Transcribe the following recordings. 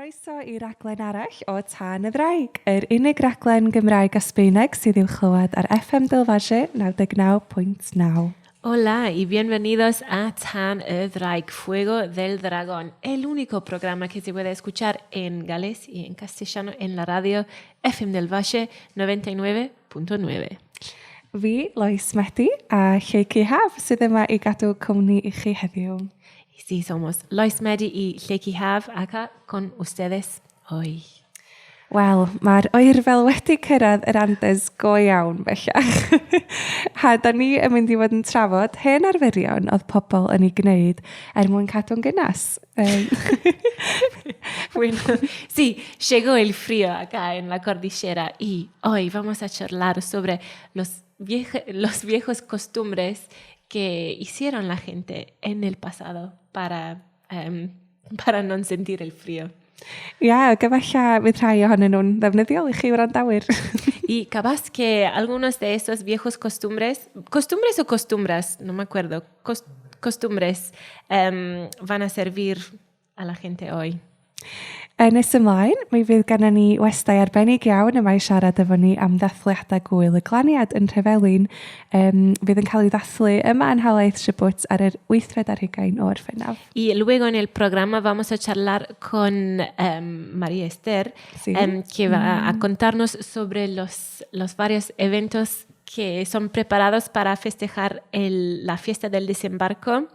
Croeso i raglen arall o Tân y Ddraig, yr unig raglen Gymraeg a Sbaeneg sydd i'w chlywed ar FM Del Valle 99.9. Hola y bienvenidos a Tân y Ddraig, Fuego del Dragón, el único programa que se puede escuchar en galés y en castellano en la radio FM del Valle 99.9. Fi, Lois Medi, a Lleucu Haf sydd yma i gadw cwmni i chi heddiw. Y sí, somos Lois Medi y Lleucu Haf acá con ustedes hoy. Wel, mae'r oerfel wedi cyrraedd yr Andes go iawn bellach. A da ni yn mynd i fod yn trafod hen arferion oedd pobl yn ei gwneud er mwyn cadw'n gynnes. Bueno, sí, llegó el frío acá en la cordillera y hoy vamos a charlar sobre los, vieje, los viejos costumbres que hicieron la gente en el pasado para, um, para no sentir el frío. Ia, yeah, efallai fydd rhai ohonyn nhw'n ddefnyddiol i chi wrandawyr. Y capaz que algunos de esos viejos costumbres, costumbres o costumbras, no me acuerdo, costumbres van a servir a la gente hoy. Yn nes ymlaen, mi fydd gennym ni westai arbennig iawn yma i siarad efo ni am ddathliadau Gŵyl y Glaniad yn Nhrefelin, fydd yn cael ei ddathlu yma yn Nhalaith Chubut ar yr wythfed ar hugain o Orffennaf. Y luego en el programa vamos a charlar con María Esther, sí. Que va a contarnos sobre los varios eventos que son preparados para festejar la fiesta del desembarco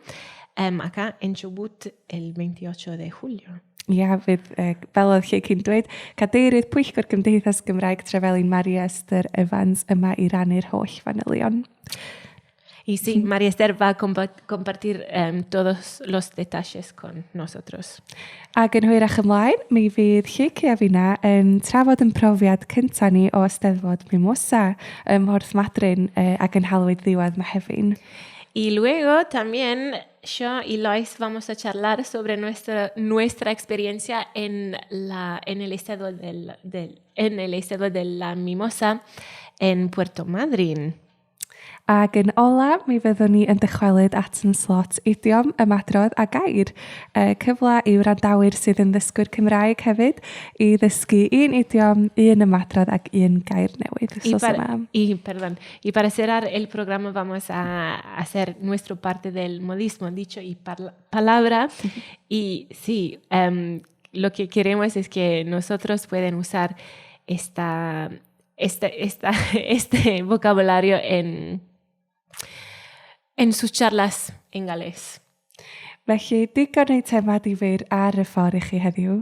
acá en Chubut el 28 de julio. Ia, fydd, fel oedd Lleucu'n dweud, cadeirydd Pwyllgor Cymdeithas Gymraeg Trefelin Maria Esther Evans yma i rannu'r holl fanylion. Y sí, María Esther va a compartir todos los detalles con nosotros. Ac yn hwyrach ymlaen, mi fydd Lleucu a finna yn trafod yn profiad cyntaf ni o Eisteddfod Mimosa ym Mhorth Madryn a gynhaliwyd ddiwedd Mehefin. Y luego también yo y Lois vamos a charlar sobre nuestra experiencia en el estado de la Mimosa en Puerto Madryn. Ac yn ola, mi fyddwn ni yn dychwelyd at yn slot idiom, ymadrodd a gair. Cyfle i wrandawyr sydd yn ddysgwyr Cymraeg hefyd i ddysgu un idiom, un ymadrodd ac un gair newydd Y para, y, perdón, y para cerrar el programa vamos a hacer nuestra parte del modismo, dicho y palabra. Y sí, lo que queremos es que nosotros pueden usar este vocabulario en sus charlas en galés. Felly, digon o eitemau difyr ar y ffordd i chi heddiw.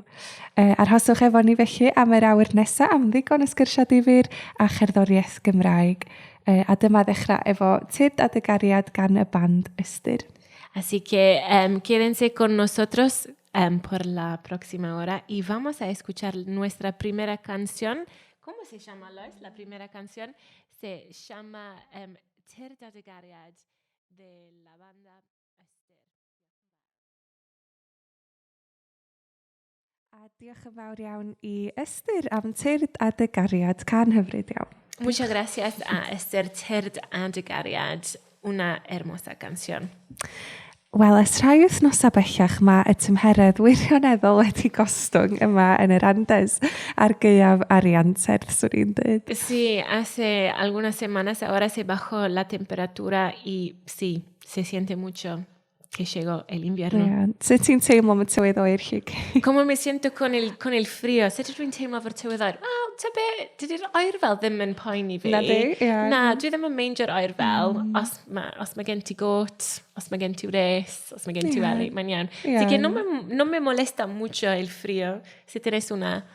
Arhoswch efo ni felly am yr awr nesaf am ddigon o sgyrsiau difyr a cherddoriaeth Gymraeg. A dyma ddechrau efo Tyrd a dy Gariad gan y band Ystyr. Así que quédense con nosotros por la próxima hora y vamos a escuchar nuestra primera canción. ¿Cómo se llama, Lois? La primera canción se llama Tyrd a dy Gariad de la banda Ystyr. A diolch yn fawr iawn i Ystyr am Tyrd a dy Gariad, cân hyfryd iawn. Muchas gracias a Ystyr, Tyrd a dy Gariad, una hermosa canción. Wel, ers rhai wythnosau bellach mae y tymheredd wirioneddol wedi gostwng yma yn yr Andes a'r gaeaf ar ei anterth, swn i'n dweud. Sí, hace algunas semanas ahora se bajó la temperatura y sí, se siente mucho que llegó el invierno. Yeah. Sut ti'n teimlo am y tywydd oer, Lleucu? ¿Cómo me siento con el frío? Sut ydw i'n teimlo efo'r tywydd oer? Wel, ta be, dydy'r oerfel ddim yn poeni fi. Na di? Ie. Na, dwi ddim yn meindio'r oerfel. Os mae gen ti got, os mae gen ti wres, os mae gen ti wely, mae'n iawn. Así que no me molesta mucho el frío. Si tienes una...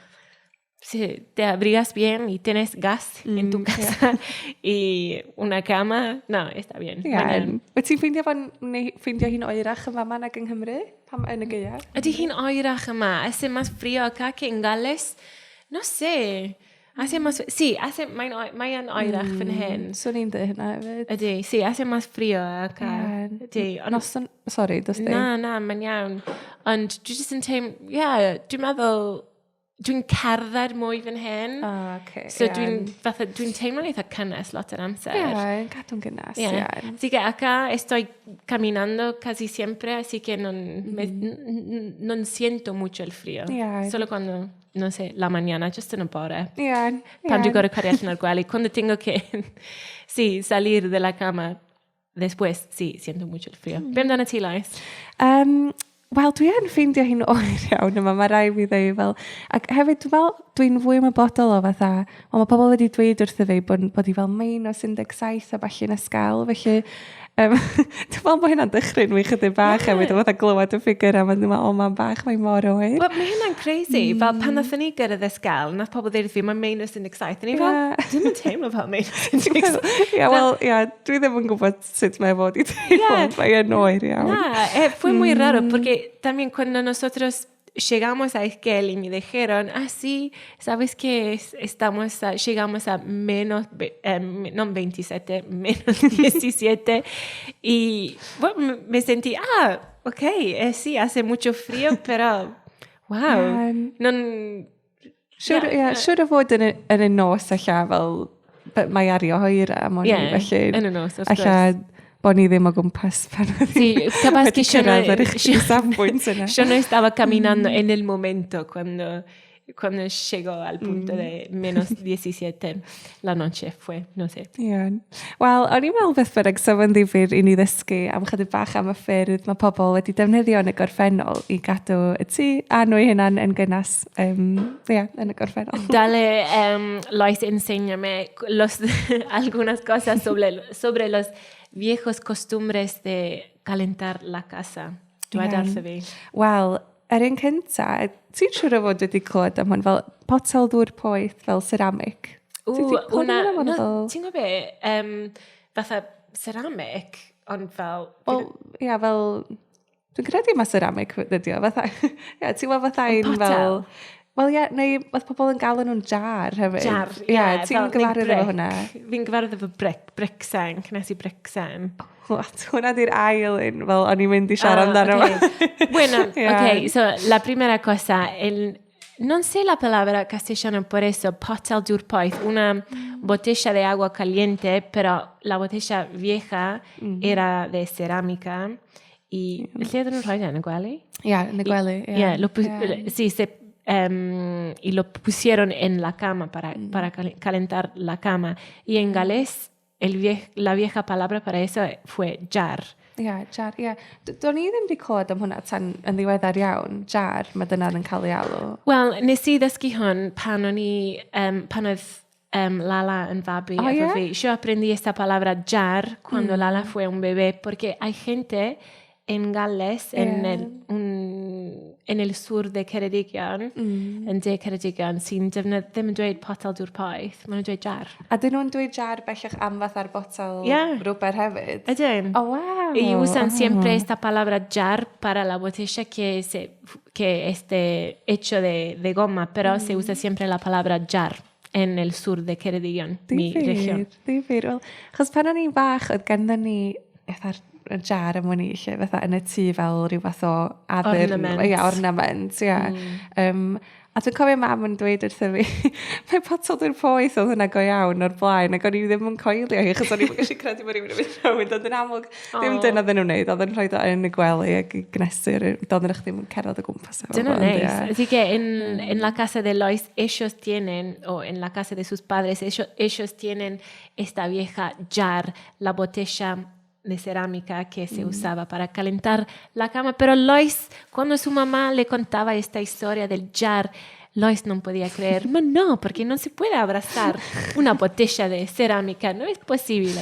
Si te abrigas bien y tienes gas en tu casa y una cama, no, está bien. Ie. Mae'n iawn. Wyt ti'n ffeindio fo'n neu ffeindio hi'n oerach yn fama nag yng Nghymru? Pam yn y gaeaf? Ydy hi'n oerach yma? Hace más frío acá que en Gales? No sé. Hace más... Sí, hace, mae'n oerach fan hyn. Swn i'n dweud hynna hefyd. Ydy, sí, hace más frío acá. Ydy. Ond, Noson. Sorry, dos di. Na, mae'n iawn. Ond dwi jyst yn teimlo. Ie, yeah, dwi'n meddwl. Dwi'n cerdded mwy fan hyn. Oh, okay, so yeah. Dwi'n fatha, dwi'n teimlo'n eitha cynnes lot o'r amser. Yeah, cadw'n gynnes, yeah. Yeah. Así que acá estoy caminando casi siempre, así que non, me, non siento mucho el frío. Yeah. Solo cuando, no sé, la mañana, just yn y bore. Yeah. Pan dwi'n gorfod codi allan o'r gwely. Cuando tengo que, sí, salir de la cama después, sí, siento mucho el frío. Be amdano ti, Lois? Wel, dwi yn ffeindio hi'n oer iawn yma, mae rhaid fi ddeud fel. Ac hefyd, dwi'n fel, dwi'n fwy ymwybodol o fatha, wel, mae pobl wedi dweud wrtho fi bod hi fel minus 17 a falle yn Esquel, felly dwi'n meddwl bod hynna'n dychryn fi chydig bach hefyd, o fatha glywed y ffigur a dwi'n meddwl, o, mam bach, mae mor oer. Wel, mae hynna'n crazy. Fel pan nathon ni gyrraedd Esquel, nath pobl ddeud wrth fi, mae minus 17. A ni fel, dim yn teimlo fel minus 17. Ie, wel, ie, dwi ddim yn gwybod sut mae fod i teimlo, mae yn oer iawn. Na, fue muy raro, porque también cuando nosotros llegamos a Esquel y me dijeron, ah, sí, sabes que llegamos a menos, no 27, menos 17, y bueno, me sentí, ah, ok, sí, hace mucho frío, pero wow. Non, Siwr, yeah, siwr o fod yn y nos alla fel, mae ar ei oera am o'n i, felly. Yn y nos, wrth gwrs. Alla bod ni ddim o gwmpas pan oedd Sí, capaz que yo no, yo, yo no estaba caminando en el momento cuando llegó al punto de menos 17 la noche fue, no sé. Iawn. Wel, o'n i'n meddwl beth bynnag, so fo'n ddifyr i ni ddysgu am chydig bach am y ffyrdd mae pobl wedi defnyddio yn y gorffennol i gadw y tŷ a nhw eu hunan yn gynnas yeah, yn y gorffennol. Dale, Lois, enséñame algunas cosas sobre los viejos costumbres de calentar la casa. Dwed wrtho fi. Wel, yr un cynta, ti'n siŵr o fod wedi clywed am hwn, fel potel dŵr poeth fel ceramic? Ww, hwnna, no, ti'n gwybod be, fatha ceramic, ond fel. Wel, ia, fel. Dwi'n credu mae ceramic ydi o, fatha, ia, ti'n gwybod fatha un fel. Wel, ie, neu oedd pobl yn galw nhw'n jar hefyd. Jar, ie. Yeah, ti'n gyfarwydd efo hwnna? Fi'n gyfarwydd efo brick, bricsen, cynhesu bricsen. What? Hwnna di'r ail un, fel o'n i'n mynd i siarad amdano. Okay. Bueno, ok, so la primera cosa, non sé la palabra castellano por eso, potel dŵr poeth, una botella de agua caliente, pero la botella vieja era de cerámica. Y lle oedden nhw'n rhoi yn y gwely? Ie, yeah, yn y gwely. Yeah. Yeah, sí, y lo pusieron en la cama para calentar la cama. Y en galés, la vieja palabra para eso fue jar. Ie, yeah, jar, ie. Yeah. Do'n i ddim wedi clywed am hwnna tan yn ddiweddar iawn. Jar, mae dyna'n yn cael ei alw. Wel, nes i ddysgu hwn pan oedd Lala yn fabi Oh, efo yeah? fi. Yo aprendí esta palabra jar cuando Lala fue un bebé, porque hay gente en Gales, en el sur de Ceredigion, yn de Ceredigion, sy'n defnydd, ddim yn dweud potel dŵr poeth, maen nhw'n dweud jar. A dyn nhw'n dweud jar bellach am fatha'r botel rwber hefyd? Ydyn. Oh, wow. Y usan siempre esta palabra jar para la botella que esté hecho de goma, pero se usa siempre la palabra jar en el sur de Ceredigion, mi región. Difyr. Wel, achos pan o'n i'n fach, oedd gennym ni fatha'r jar am wn i, lle fatha yn y tŷ fel rhyw fath o addurn. Ornament. Ie, ornament, ie. A dwi'n cofio mam yn dweud wrtho fi, mae potel dŵr poeth oedd hwnna go iawn o'r blaen, ac o'n i ddim yn coelio hi, achos o'n i'n gallu credu bod rhywun yn mynd rownd, ond yn amlwg, ddim dyna oedden nhw'n neud, oedd yn rhoi o yn y gwely ac i gnesu'r, doedden nhw ddim yn cerdded o gwmpas efo Dyna fo, ond nice. ie. Así que en la casa de Lois ellos tienen, o en la casa de sus padres, ellos tienen esta vieja jar, la botella de cerámica que se usaba para calentar la cama. Pero Lois, cuando su mamá le contaba esta historia del jar, Lois no podía creer. No, no, porque no se puede abrazar una botella de cerámica, no es posible.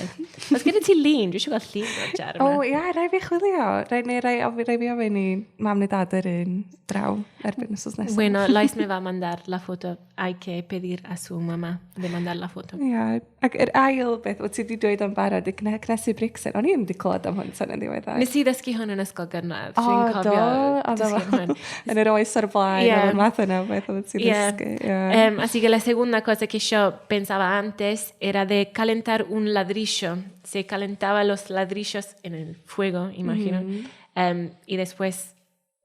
Os gyda ti lun, dwi eisiau gweld llun o'r jar yma. O, ia, rhaid fi chwilio. Rhaid fi ofyn i mam neu dad yr un draw erbyn wythnos nesaf. Bueno, Lois me va a mandar la foto. Hay que pedir a su mamá de mandar la foto. Ia, ac yr ail beth, wyt ti wedi dweud am barod, y cnesu bricsen. O'n i ddim wedi clywed am hwn tan yn ddiweddar. Nes i ddysgu hwn yn ysgol gynradd. O, Dwi'n do, cofio oedd o dysgu fel hwn. yn yr oes o'r blaen, oedd y math yna o beth oedd ti'n dysgu. Ie. Así que la segunda cosa que yo pensaba antes era de calentar un ladrillo. Se calentaba los ladrillos en el fuego, imagino. Y después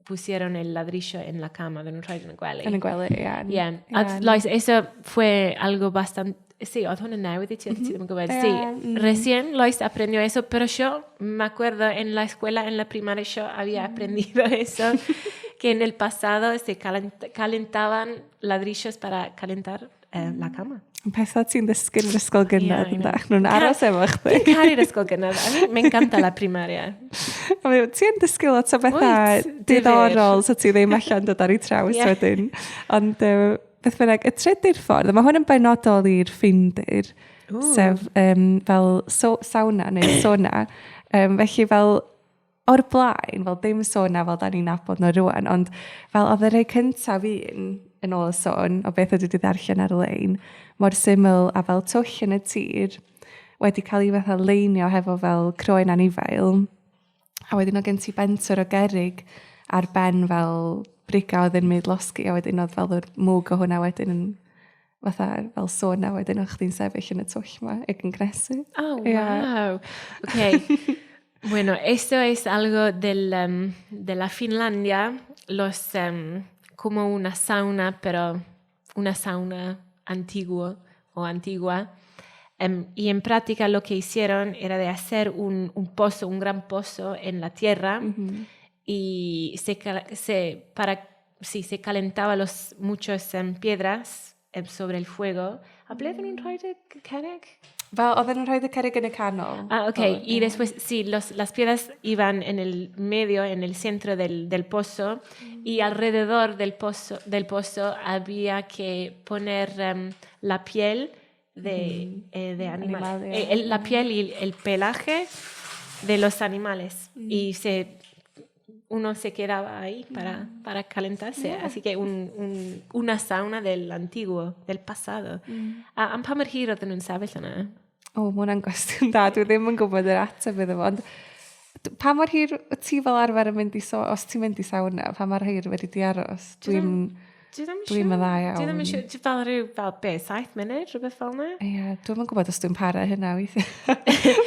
pusieron el ladrillo en la cama, oedden nhw'n rhoi yn y gwely. Yn y gwely, ie. Yeah. Yeah. A Lois, eso fue algo bastante... Sí, oedd hwn yn newydd i ti, oedd ti ddim yn gwybod. Sí, recién Lois aprendió eso, pero yo me acuerdo en la escuela, en la primaria, yo había aprendido eso, que en el pasado se calentaban ladrillos para calentar la cama. Pethau ti'n ddysgu yn yr ysgol gynradd, yeah, yndach? Nhw'n aros efo chdi. Dwi'n caru'r ysgol gynradd. I mean, me encanta la primaria. Ti'n dysgu lot o bethau diddorol, so ti ddim allan dod ar ei traws yeah. wedyn. Ond beth bynnag, y trydydd ffordd, a mae hwn yn benodol i'r Ffindir, sef fel so, sauna neu sona. Felly fel o'r blaen, fel dim sauna fel da ni'n nabod nhw rwan, ond fel oedd y rhai cyntaf un, yn ôl y sôn, o beth ydw i wedi ddarllen ar-lein, mor syml a fel twll yn y tir, wedi cael ei fatha leinio hefo fel croen anifail, a wedyn oedd gen ti bentwr o gerrig ar ben fel briga oedd yn mynd losgi, a wedyn oedd fel yr mwg o hwnna wedyn yn fatha fel sauna wedyn o'ch chdi'n sefyll yn y twll ma ac yn cnesu. Oh, wow. Okay. Bueno, esto es algo de la Finlandia, como una sauna, pero una sauna antiguo o antigua. Y en práctica lo que hicieron era de hacer un pozo, un gran pozo en la tierra y sí, se calentaba los muchos piedras sobre el fuego. A ble oedden nhw'n rhoi y cerrig? Fel, oedden nhw'n rhoi y cerrig yn y canol. Ah, ok. Oh, y después, sí, las piedras iban en el medio, en el centro del pozo, y alrededor del pozo había que poner la piel de animal, Animal, la piel y el pelaje de los animales. Y uno se quedaba ahí para calentarse. Así que una sauna del antiguo, del pasado. A am pa mor hir oedden nhw'n sefyll yna? O, mae hwnna'n gwestiwn da. Dwi ddim yn gwybod yr ateb iddo fo. Ond pa mor hir wyt ti fel arfer yn mynd i so, os ti'n mynd i sauna, pa mor hir wedi di aros? Dwi'n Dwi ddim yn Dwi'm yn dda iawn. Dwi ddim yn siŵr. Dwi fel rhyw, fel be, 7 munud, rhywbeth fel yna? Ie, dwi'm yn gwybod os dwi'n para hynna weithiau.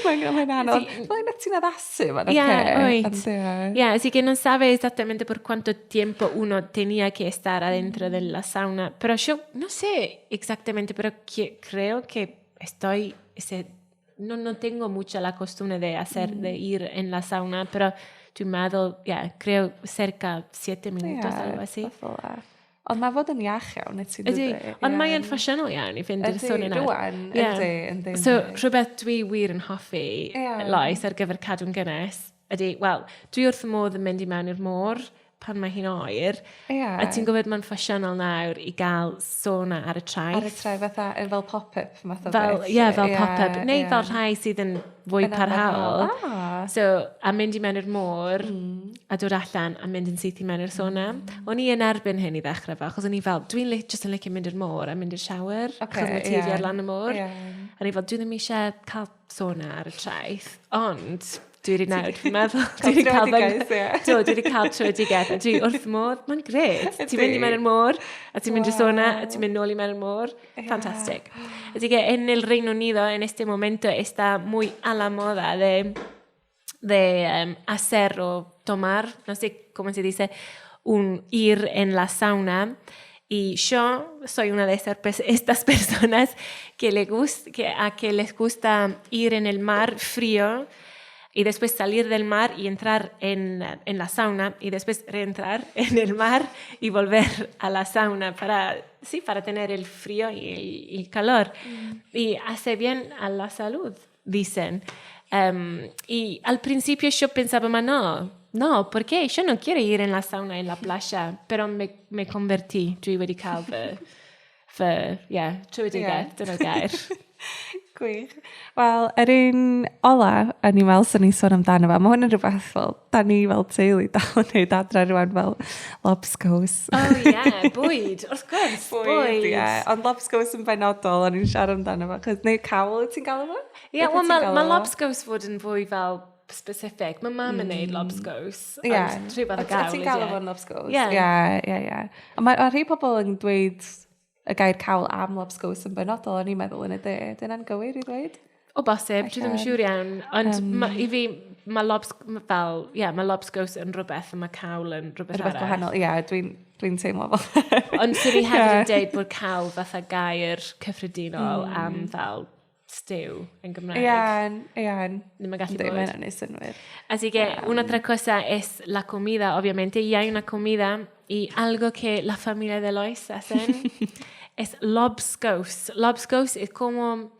Mae'n anodd. Fel un ti'n addasu, mae'n Ie, oce. wyt. Ond ie. Ya, así que no sabe exactamente por cuánto tiempo uno tenía que estar adentro de la sauna. Pero yo no sé exactamente, pero creo que no, no tengo mucha la costumbre de ir en la sauna, pero dwi'n meddwl, yeah, creo cerca 7 minutos, algo así. Fath fel 'a. Ond mae fod yn iach iawn, wyt ti'n Ydy, dweud. Ond mae yn ffasiynol iawn i fynd i'r Ydy, sauna nawr. rwan, ydy, yndi. So, rhywbeth dwi wir yn hoffi, Lois, ar gyfer cadw'n gynnes, ydy, wel, dwi wrth y modd yn mynd i mewn i'r môr pan mae hi'n oer. A ti'n gwybod mae'n ffasiynol nawr i gael sauna ar y traeth. Ar y traeth fatha, yn fel pop-up math o Fel, beth. ie, fel pop-up. Neu fel rhai sydd yn fwy Yn parhaol. Ah. So, a mynd i mewn i'r môr, a dod allan a mynd yn syth i mewn i'r sauna. O'n i yn erbyn hyn i ddechrau fel, achos o'n i fel, dwi'n just yn licio mynd i'r môr a mynd i'r shower, achos mae TV ar lan y môr. A o'n i fel, dwi ddim eisiau cael sauna ar y traeth, ond dwi wedi nawr, dwi'n meddwl, dwi wedi cael tröedigaeth, ie. Do, dwi wedi cael tröedigaeth, a dwi wrth y modd, mae'n grêt. Ti'n mynd i mewn i'r môr, a ti'n mynd i'r sauna, a ti'n mynd nôl i mewn i'r môr. Fantastic. Así que en el Reino Unido, en este momento, está muy a la moda de hacer o tomar, no sé cómo se dice, un ir en la sauna. Y yo soy una de estas personas que, le gust, que, a que les gusta ir en el mar frío y después salir del mar y entrar en la sauna y después reentrar en el mar y volver a la sauna para, sí, para tener el frío y el calor. Y hace bien a la salud, dicen. Y al principio yo pensaba, ma no, no, ¿por qué? Yo no quiero ir en la sauna en la playa, pero me convertí, dwi wedi cael fy, yeah, tröedigaeth, dyna'r gair. Gwych. Wel, yr un ola, o'n i'n meddwl sy'n ni'n sôn amdano fo, mae hwn yn rhywbeth fel, da ni fel teulu dal yn neud adra rwan fel lobscows. Oh yeah, bwyd, wrth gwrs, bwyd. Ie, ond lobscows yn benodol, o'n i'n siarad amdano fo, chos neu cawl wyt ti'n galw fo? Ie, Beth wel, wyt ti'n mae galw ma fo? lobscows fod yn fwy fel specific. Mae mam yn neud lobscows, Ie. ond rhywbeth o Wyt- gawl Wyt ti'n ydi galw e. fo'n lobscows? Ie. Ie. Ond mae rhai pobl yn dweud y gair cawl am lobscows yn benodol, o'n i'n meddwl yn y de. Dyna'n gywir i ddweud? O bosib, dwi ddim yn Ella. siŵr iawn. Ond i fi, Mae lobs, fel, ie, yeah, mae lobsgows yn rhywbeth a mae cawl yn rhywbeth arall. Rhywbeth gwahanol, ie, yeah, dwi'n dwi teimlo fel. Ond swn i hefyd yn deud bod cawl fatha gair cyffredinol am fel stew en Gymraeg. Ie, ie. Ddim yn gallu bod. Mae'n anodd synnwyr. Así que una otra cosa es la comida, obviamente, y hay una comida y algo que la familia de Lois hacen es lobscouse. Lobscouse es como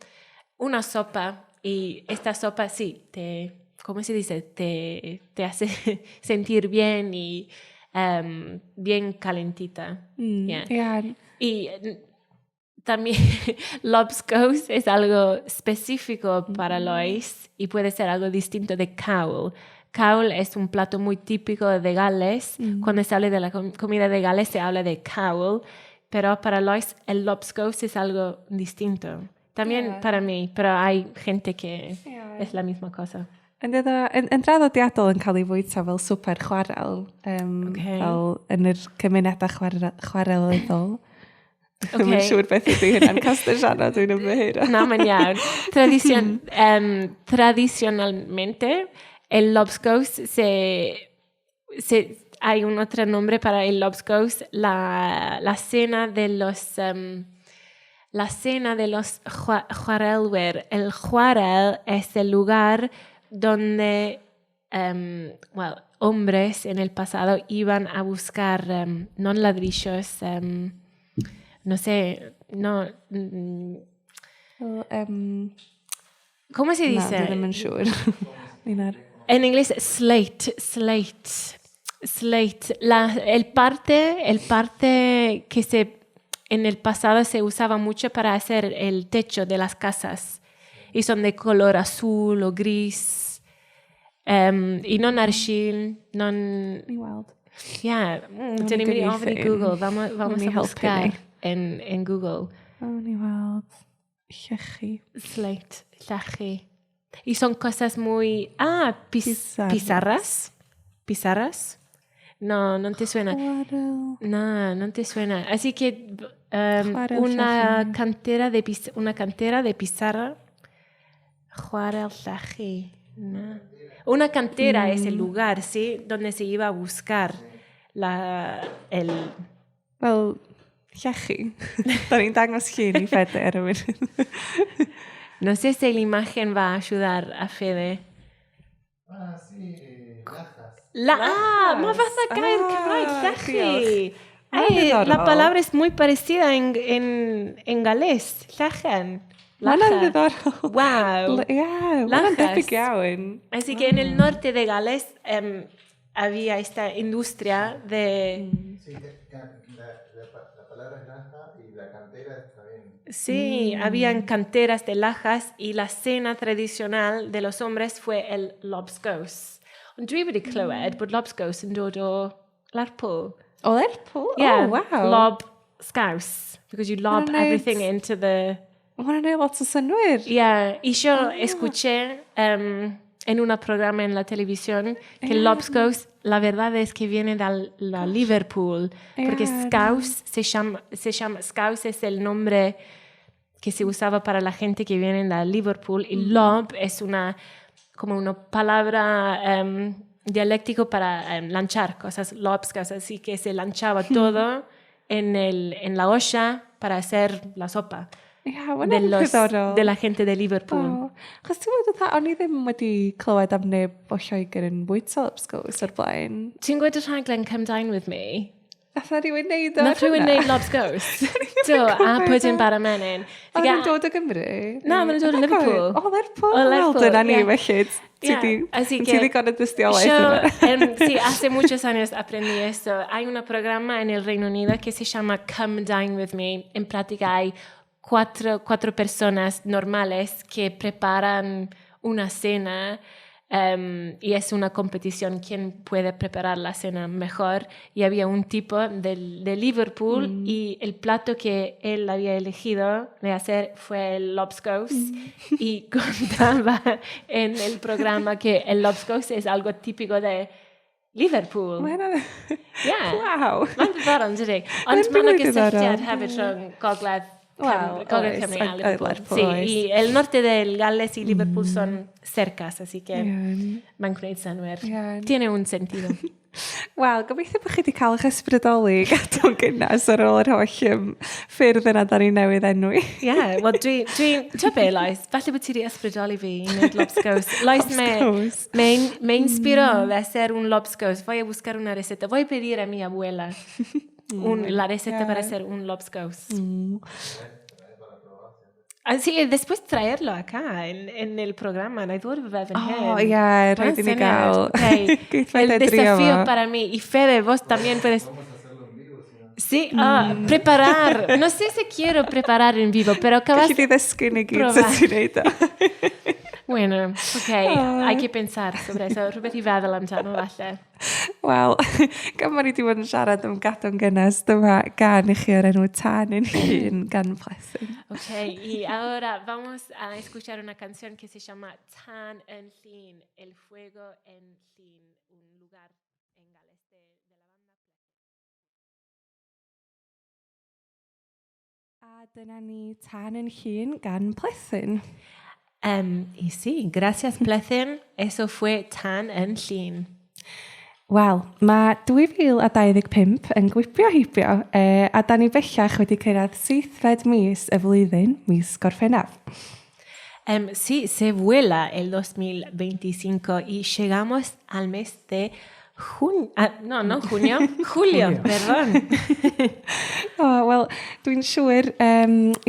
una sopa y esta sopa sí, te, ¿cómo se dice? Te, te hace sentir bien y bien calentita. Yeah. Y también lobscouse es algo específico para Lois y puede ser algo distinto de cawl. Cawl es un plato muy típico de Gales. Cuando se habla de la comida de Gales se habla de cawl, pero para Lois el lobscouse es algo distinto. También para mí, pero hay gente que es la misma cosa. Yn, yn, yn draddodiadol yn cael ei fwyta fel swper chwarel, fel yn yr cymunedau chwarelyddol. Okay. Dwi'n siŵr beth ydy hynna'n castellano, dwi'n ymddiheuro. Na, mae'n iawn. Tradicionalmente, el lobscouse hay un otro nombre para el lobscouse, la cena de los chwarelwyr. El chwarel es el lugar donde well, hombres en el pasado iban a buscar no ladrillos, no sé, no. ¿Cómo se dice? Na, dwi ddim yn siŵr. En inglés, slate, slate, slate. El parte que en el pasado se usaba mucho para hacer el techo de las casas y son de color azul o gris. Y non argil, non. Ni weld. Yeah, dyn ni'n mynd i ofyn i Google. Vamos, vamos a buscar en Google. O, ni weld. Llechi. Slate, llechi. Y son cosas muy. Ah, pizarras. Pizarras. No, no te suena. No, no te suena. Así que una cantera de pizarra. Chwarel llechi. No. Una cantera es el lugar, ¿sí? Donde se iba a buscar el. Wel, llechi. Da ni'n dangos llun i Fede ar y munud. No sé si la imagen va a ayudar a Fede. Ah, sí, lajas. Ah, mae fatha gair Cymraeg, llechi. Ay, la palabra es muy parecida en galés, llechen. Mae'n ddiddorol. Wow. Ie, mae'n debyg iawn. Así que en el norte de Gales había esta industria de. Sí, la palabra es laja y la cantera es también. Sí, habían canteras de lajas y la cena tradicional de los hombres fue el lobscouse. Ond dwi wedi clywed bod lobscouse yn dod o Lerpwl. O Lerpwl? Yeah, Oh, wow. Lob scouse. Because you lob everything into the. Mae hwnna'n gwneud lot o synnwyr. Yeah, y yo escuché en un programa en la televisión que el lobscouse, la verdad es que viene de la Liverpool, porque scouse se llama, scouse es el nombre que se usaba para la gente que viene de Liverpool y lob es una como una palabra dialéctico para lanzar cosas, lobscouse, así que se lanzaba todo en la olla para hacer la sopa Ia, de la gente de Liverpool. Oh. Chos ti'n gwybod, o'n i ddim wedi clywed am neb o Lloegr yn bwyta lobscouse o'r blaen. Ti'n gwybod y rhaglen Come Dine With Me? Nath na rhywun neud o? Nath rhywun neud lobscouse. Do, a pwdin bara menyn. O'n nhw'n dod o Gymru? Na, maen nhw'n dod o Liverpool. O, Lerpwl? O, Lerpwl. Wel, dyna ni, felly. Ti ddigon o dystiolaeth yna. Sí, hace muchos años aprendí esto. Hay un programa en el Reino Unido que se llama Come Dine With Me. En práctica hay cuatro personas normales que preparan una cena y es una competición quién puede preparar la cena mejor. Y había un tipo de Liverpool y el plato que él había elegido de hacer fue el lobscouse y contaba en el programa que el lobscouse es algo típico de Liverpool. Mae Yeah. Wow. Mae'n ddiddorol, yn dydi? Ond mae yna gysylltiad hefyd rhwng Gogledd. Wel, Gogledd oes, Cymru a a Liverpool. Lerpwl, Sí, oes. y el norte del Gales y Liverpool son cercas, así que Iawn. mae'n gwneud synnwyr. Iawn. Tiene un sentido. Wel, gobeithio bod chi wedi cael eich ysbrydoli i gadw'n gynnes ar ôl yr holl ffyrdd yna da ni newydd enwi. Ie, yeah, wel dwi, ti'n be, Lois, falle bod ti wedi ysbrydoli fi i wneud lobscows. Lois, me, Lobscows. me, me inspiró de hacer un lobscows. Voy a buscar una receta. Voy a pedir a mi abuela la receta para hacer un lobscows. Así, después traerlo acá en el programa. Na i ddod efo fe fan hyn. O, ie, rhaid i ni gael. Okay. Geith El Fede drio desafío fo. para mí. Y Fede, vos también puedes... Sí, preparar. No sé si quiero preparar en vivo, pero acabas... Galli di ddysgu ni gyd Profa. sut ti'n neud o. Bueno, ok, hay que pensar sobre eso. Rhywbeth i feddwl amdano, falle. Wel, gan bod ni wedi bod yn siarad am gadw'n gynnes, dyma gan i chi o'r enw Tân yn Llŷn gan Plesyn. Ok, y ahora vamos a escuchar una canción que se llama Tân yn Llŷn, El Fuego en Llŷn, un lugar en Gales de la banda Plesyn. A dyna ni Tân yn Llŷn gan Plesyn. Y sí, gracias Plesyn, eso fue Tân yn Llŷn. Wel, mae 2025 yn gwibio heibio, a da ni bellach wedi cyrraedd seithfed mis y flwyddyn, mis Gorffennaf. Sí, se vuela el 2025 y llegamos al mes de junio. Ah, no, no junio, julio, Julio. perdón. O, wel, dwi'n siŵr,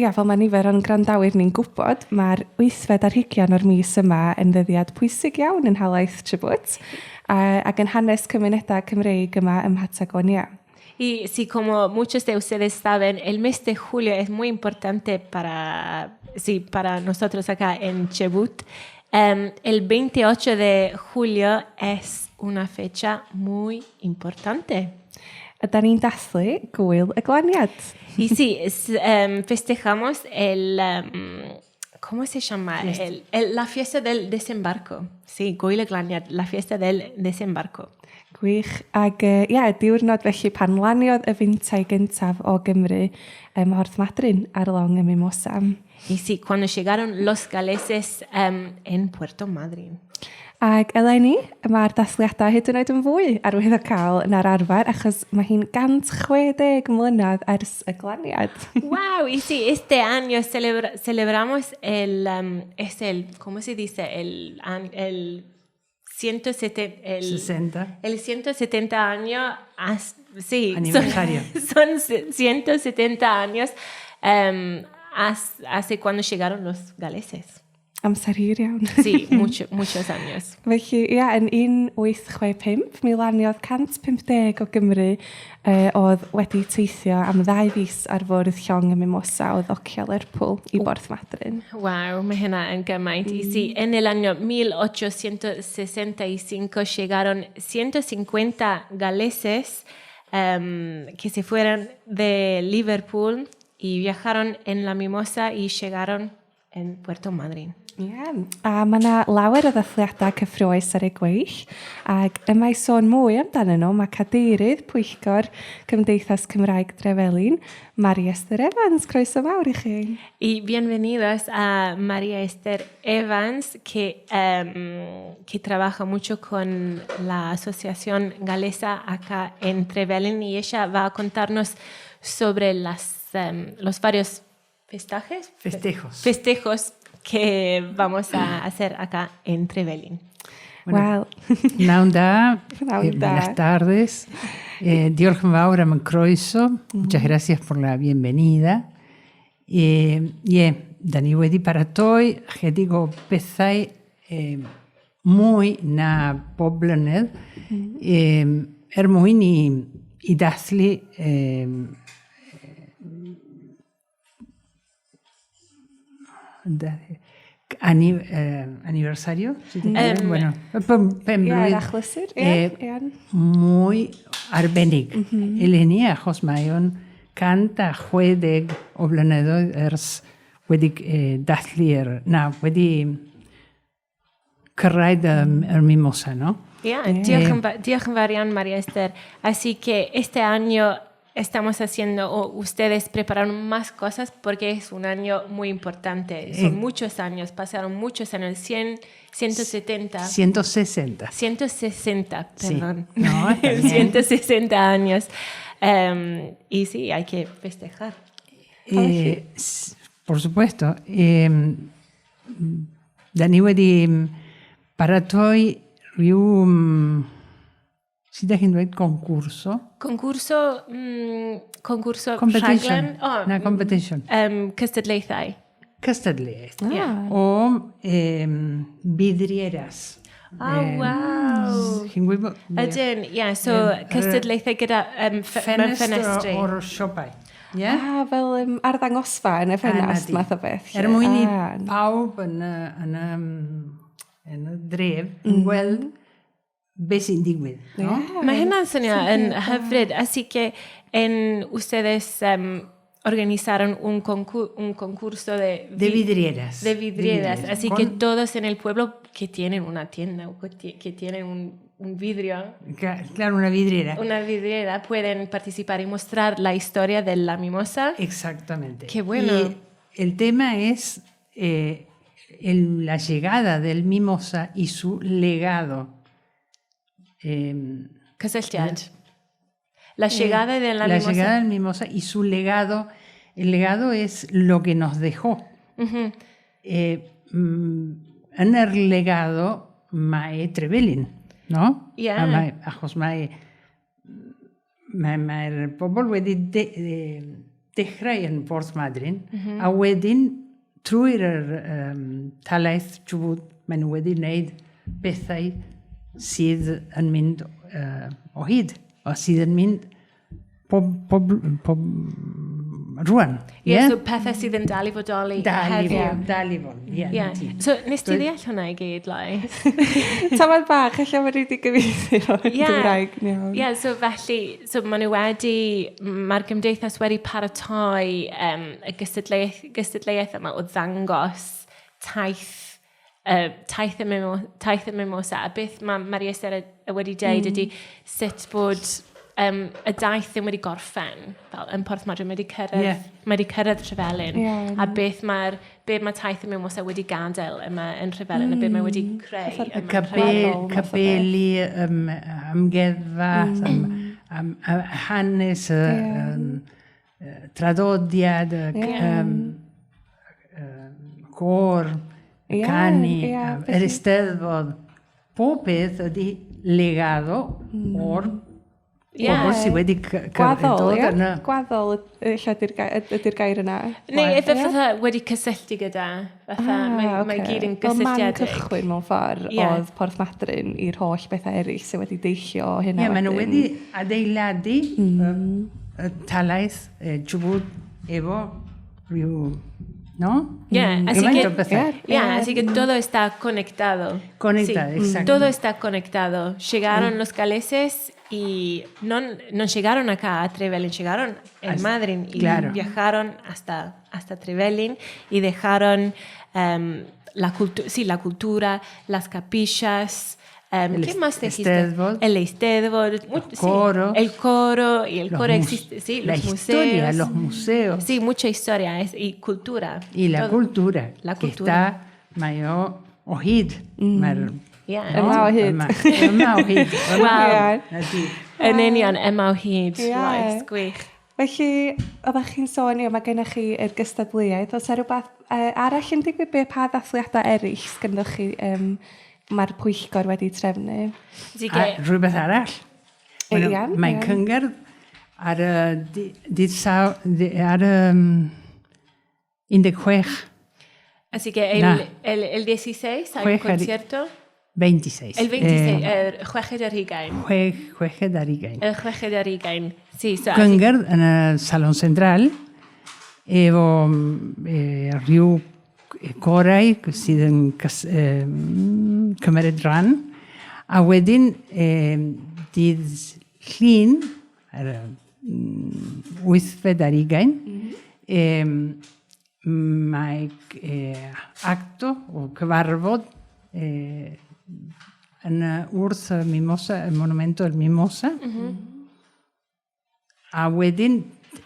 ia, fel mae nifer o'n gwrandawyr ni'n gwybod, mae'r wythfed ar hugain o'r mis yma yn ddyddiad pwysig iawn yn halaith Chubut, ac yn hanes cymunedau Cymreig yma ym Mhatagonia. Y sí, como muchos de ustedes saben, el mes de julio es muy importante para nosotros acá en Chubut. El 28 de julio es una fecha muy importante. A da ni'n dathlu Gwyl y Glaniad. Y sí, festejamos el... ¿cómo se llama? Fiesta. La fiesta del desembarco. Sí, Gwyl y Glaniad, la fiesta del desembarco. Gwych. Ac ia, diwrnod felly pan laniodd y fintai gyntaf o Gymru ym Mhorth Madryn ar long y Mimosa. Y sí, cuando llegaron los galeses en Puerto Madryn. Ac eleni, mae'r dathliadau hyd yn oed yn fwy arwyddocaol na'r arfer, achos mae hi'n 160 mlynedd ers y glaniad. Wow, y sí, este año celebramos el, es el, ¿cómo se dice? El, an-, el ciento seten-, el 60. El 170 año, as-, sí, son, Aniversario. son 170 años, hace cuando llegaron los galeses. Amser hir iawn. Sí, mucho, muchos años. Felly, ia, yn 1865, mi laniodd 150 o Gymru oedd wedi teithio am 2 fis ar fwrdd llong y Mimosa o ddocio Lerpwl i Borth Madryn. Wow, mae hynna yn gymaint. Y sí, en el año 1865 llegaron 150 galeses que se fueron de Liverpool y viajaron en la Mimosa y llegaron en Puerto Madryn. Ie, a mae yna lawer o ddathliadau cyffrous ar y gweill, ac yma i sôn mwy amdanyn nhw, mae cadeirydd Pwyllgor Cymdeithas Cymraeg Trevelin, Mari Esther Evans. Croeso mawr i chi. Y bienvenidos a María Esther Evans, que trabaja mucho con la Asociación Galesa acá en Trevelin, y ella va a contarnos sobre los varios festajes. Festejos. Festejos que vamos a hacer acá en Trevelin. Bueno, Wel. Pnawn da, Pnawn da. buenas tardes. Diolch yn fawr am y croeso. Muchas gracias por la bienvenida. Ie, da ni wedi paratoi chydig o bethau mwy na bob blynedd, er mwyn i dathlu aniversario, si te quieres. Bueno, pen Ie, blwydd, achlysur, ie, ie. mwy arbennig. Eleni, achos mae o'n 160 o blynyddoedd ers wedi dathlu'r, na, wedi cyrraedd yr Mimosa, no? Ie, diolch yn fawr iawn, Maria Esther. Así que este año estamos haciendo, o ustedes prepararon más cosas porque es un año muy importante. Son muchos años, pasaron muchos años, 100, 170. 160. 160, Sí. perdón. No, está bien. 160 años. Y sí, hay que festejar. Por supuesto. Da ni wedi paratoi rhyw... Sut ydych chi'n dweud concurso? Concurso, concurso Competition. rhaglen? Oh, Na, competition. Cystadlaethau. Cystadleuaeth. Yeah. O vidrieras. Oh, wow. Chi'n gwybod? Ydyn, ie. Yeah, so cystadlaethau gyda mewn Ffenestr ffenestri. o'r siopau. Yeah? Ah, fel arddangosfa yn y ffenast, na di. math o beth. Er mwyn i Ah, pawb yn y dref gweld beth sy'n digwydd. No? Mae hynna'n swnio yn hyfryd. Así que en ustedes organizaron un concurso de, De vidrieras. De vidrieras. Así que todos en el pueblo que tienen una tienda o que tienen un vidrio, Claro, una vidriera. Una vidriera, pueden participar y mostrar la historia de la mimosa. Exactamente. Qué bueno. Y el tema es la llegada del mimosa y su legado. Cysylltiad. La llegada de la La mimosa. llegada del mimosa y su legado. El legado es lo que nos dejó. Yn yr legado mae Trevelin, no? Yeah. A mae, achos mae'r bobl wedi dechrau yn Porth Madryn, a wedyn trwy'r talaith Chubut, maen nhw wedi wneud bethau sydd yn mynd o hyd, o sydd yn mynd pob rwan. Yeah, Ie? so pethau sydd yn dal i fodoli Dal i heddiw. fod, dal i fod, ie. 'Na ti. So, nes ti ddeall hwnna i gyd, Lai? Tamad bach, ella mae wedi gyfieithu o'r Gymraeg. Iawn. Yeah, so felly, so maen nhw wedi, mae'r gymdeithas wedi paratoi y gystadleuaeth yma o ddangos taith y mimosa. A beth mae Maria Sera wedi deud ydy sut bod y daith ddim wedi gorffen, fel yn Porth Madryn, mae wedi cyrraedd Trevelin. A beth mae taith y mimosa wedi gadael yma yn Trevelin, a beth mae wedi creu Fatha'r yma yn Capeli, Trevelin. math o beth. Capeli, amgueddfa, am hanes, y traddodiad, y côr, y canu, yr Eisteddfod. Pob peth ydy legado o'r bobl sydd wedi Gwaddol, dod ie? yna. Gwaddol, ella ydy'r gair yna. Neu efe fatha wedi cysylltu gyda, fatha mae gyd yn Fel man gysylltiedig. cychwyn mewn ffordd oedd Porth Madryn i'r holl bethau eraill sydd wedi deillio o hynna Ie, maen nhw wedyn. wedi adeiladu y talaith Chubut efo rhyw... ¿No? Yeah, así Gymaint que, o bethau. Yeah, así que todo está conectado. Conectado, Sí, exacto. Todo está conectado. Llegaron los galeses y no llegaron acá a Trevelin, llegaron en Madryn y viajaron hasta Trevelin y dejaron sí, la cultura, las capillas. El ¿Qué más dijiste? Eisteddfod. El Eisteddfod, Los sí, coros. el coro, y el Los coro existe, sí, la los historia, museos. los museos. Sí, mucha historia y cultura. Y la Todo. cultura, La que cultura. está mae o o hyd. Mae'r Yeah. Yma o hyd. Yma o hyd. Wow. Na ti. Yn union, yma o hyd. Ie. Nice, gwych. Felly, oeddech chi'n sôn, ie, mae gennych chi yr gystadleuaeth. Oes 'na rhywbeth arall yn digwydd? Be, pa ddathliadau eraill sgynnoch chi mae'r pwyllgor wedi trefnu? Así A que, rhywbeth arall. Iawn, Mae iawn. cyngerdd ar y dydd ar y 16, así que Na. el 16 hay un Chwech ar- concierto. 26. El 26, el chweched ar hugain. Chweched ar hugain. El chweched ar hugain. Sí, so, así, Cyngerdd yn y Salon Central efo rhyw corau sydd yn cymryd rhan. A wedyn dydd Llun, ar y 28, mae acto o cyfarfod yn y wrth y Mimosa, y monumento del Mimosa. A wedyn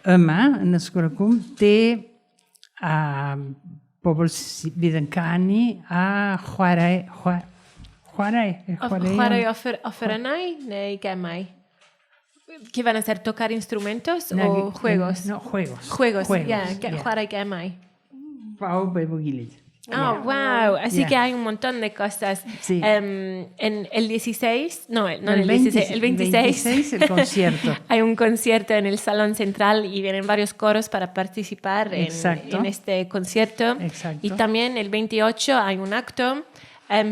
yma yn Ysgol y Cwm, de a bobl fydd yn canu a chwarae, chwarae, chwarae, chwarae offer, offerynnau neu gemau? ¿Qué van a hacer? ¿Tocar instrumentos Na, o juegos? No, juegos. Juegos, yeah, yeah. Chwarae gemau. Pawb efo gilydd. Oh, wow. Así que hay un montón de cosas. Sí. En el 16, no, no el 16, el 26. 26 el concierto. Hay un concierto en el Salón Central y vienen varios coros para participar en este concierto. Exacto. Y también el 28 hay un acto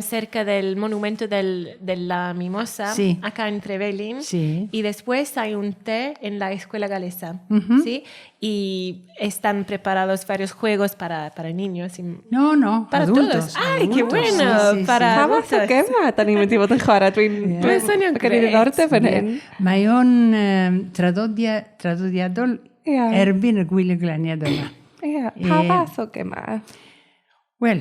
cerca del monumento de la Mimosa, acá en Trevelin. Sí. Y después hay un té en la escuela galesa, ¿sí? Y están preparados varios juegos para niños. Y No, no, para adultos. todos. ¡Ay, qué Adultos, bueno! sí. Para Pa fath o adultos. gema da ni'n mynd i fod yn chwarae? Dwi'n... Ie. Mae'n swnio'n Mae gen i grêt. ddiddordeb yn hyn. Mae o'n traddodiadol erbyn y gwyl y glaniad yma. Ie. Pa fath o gema? Wel,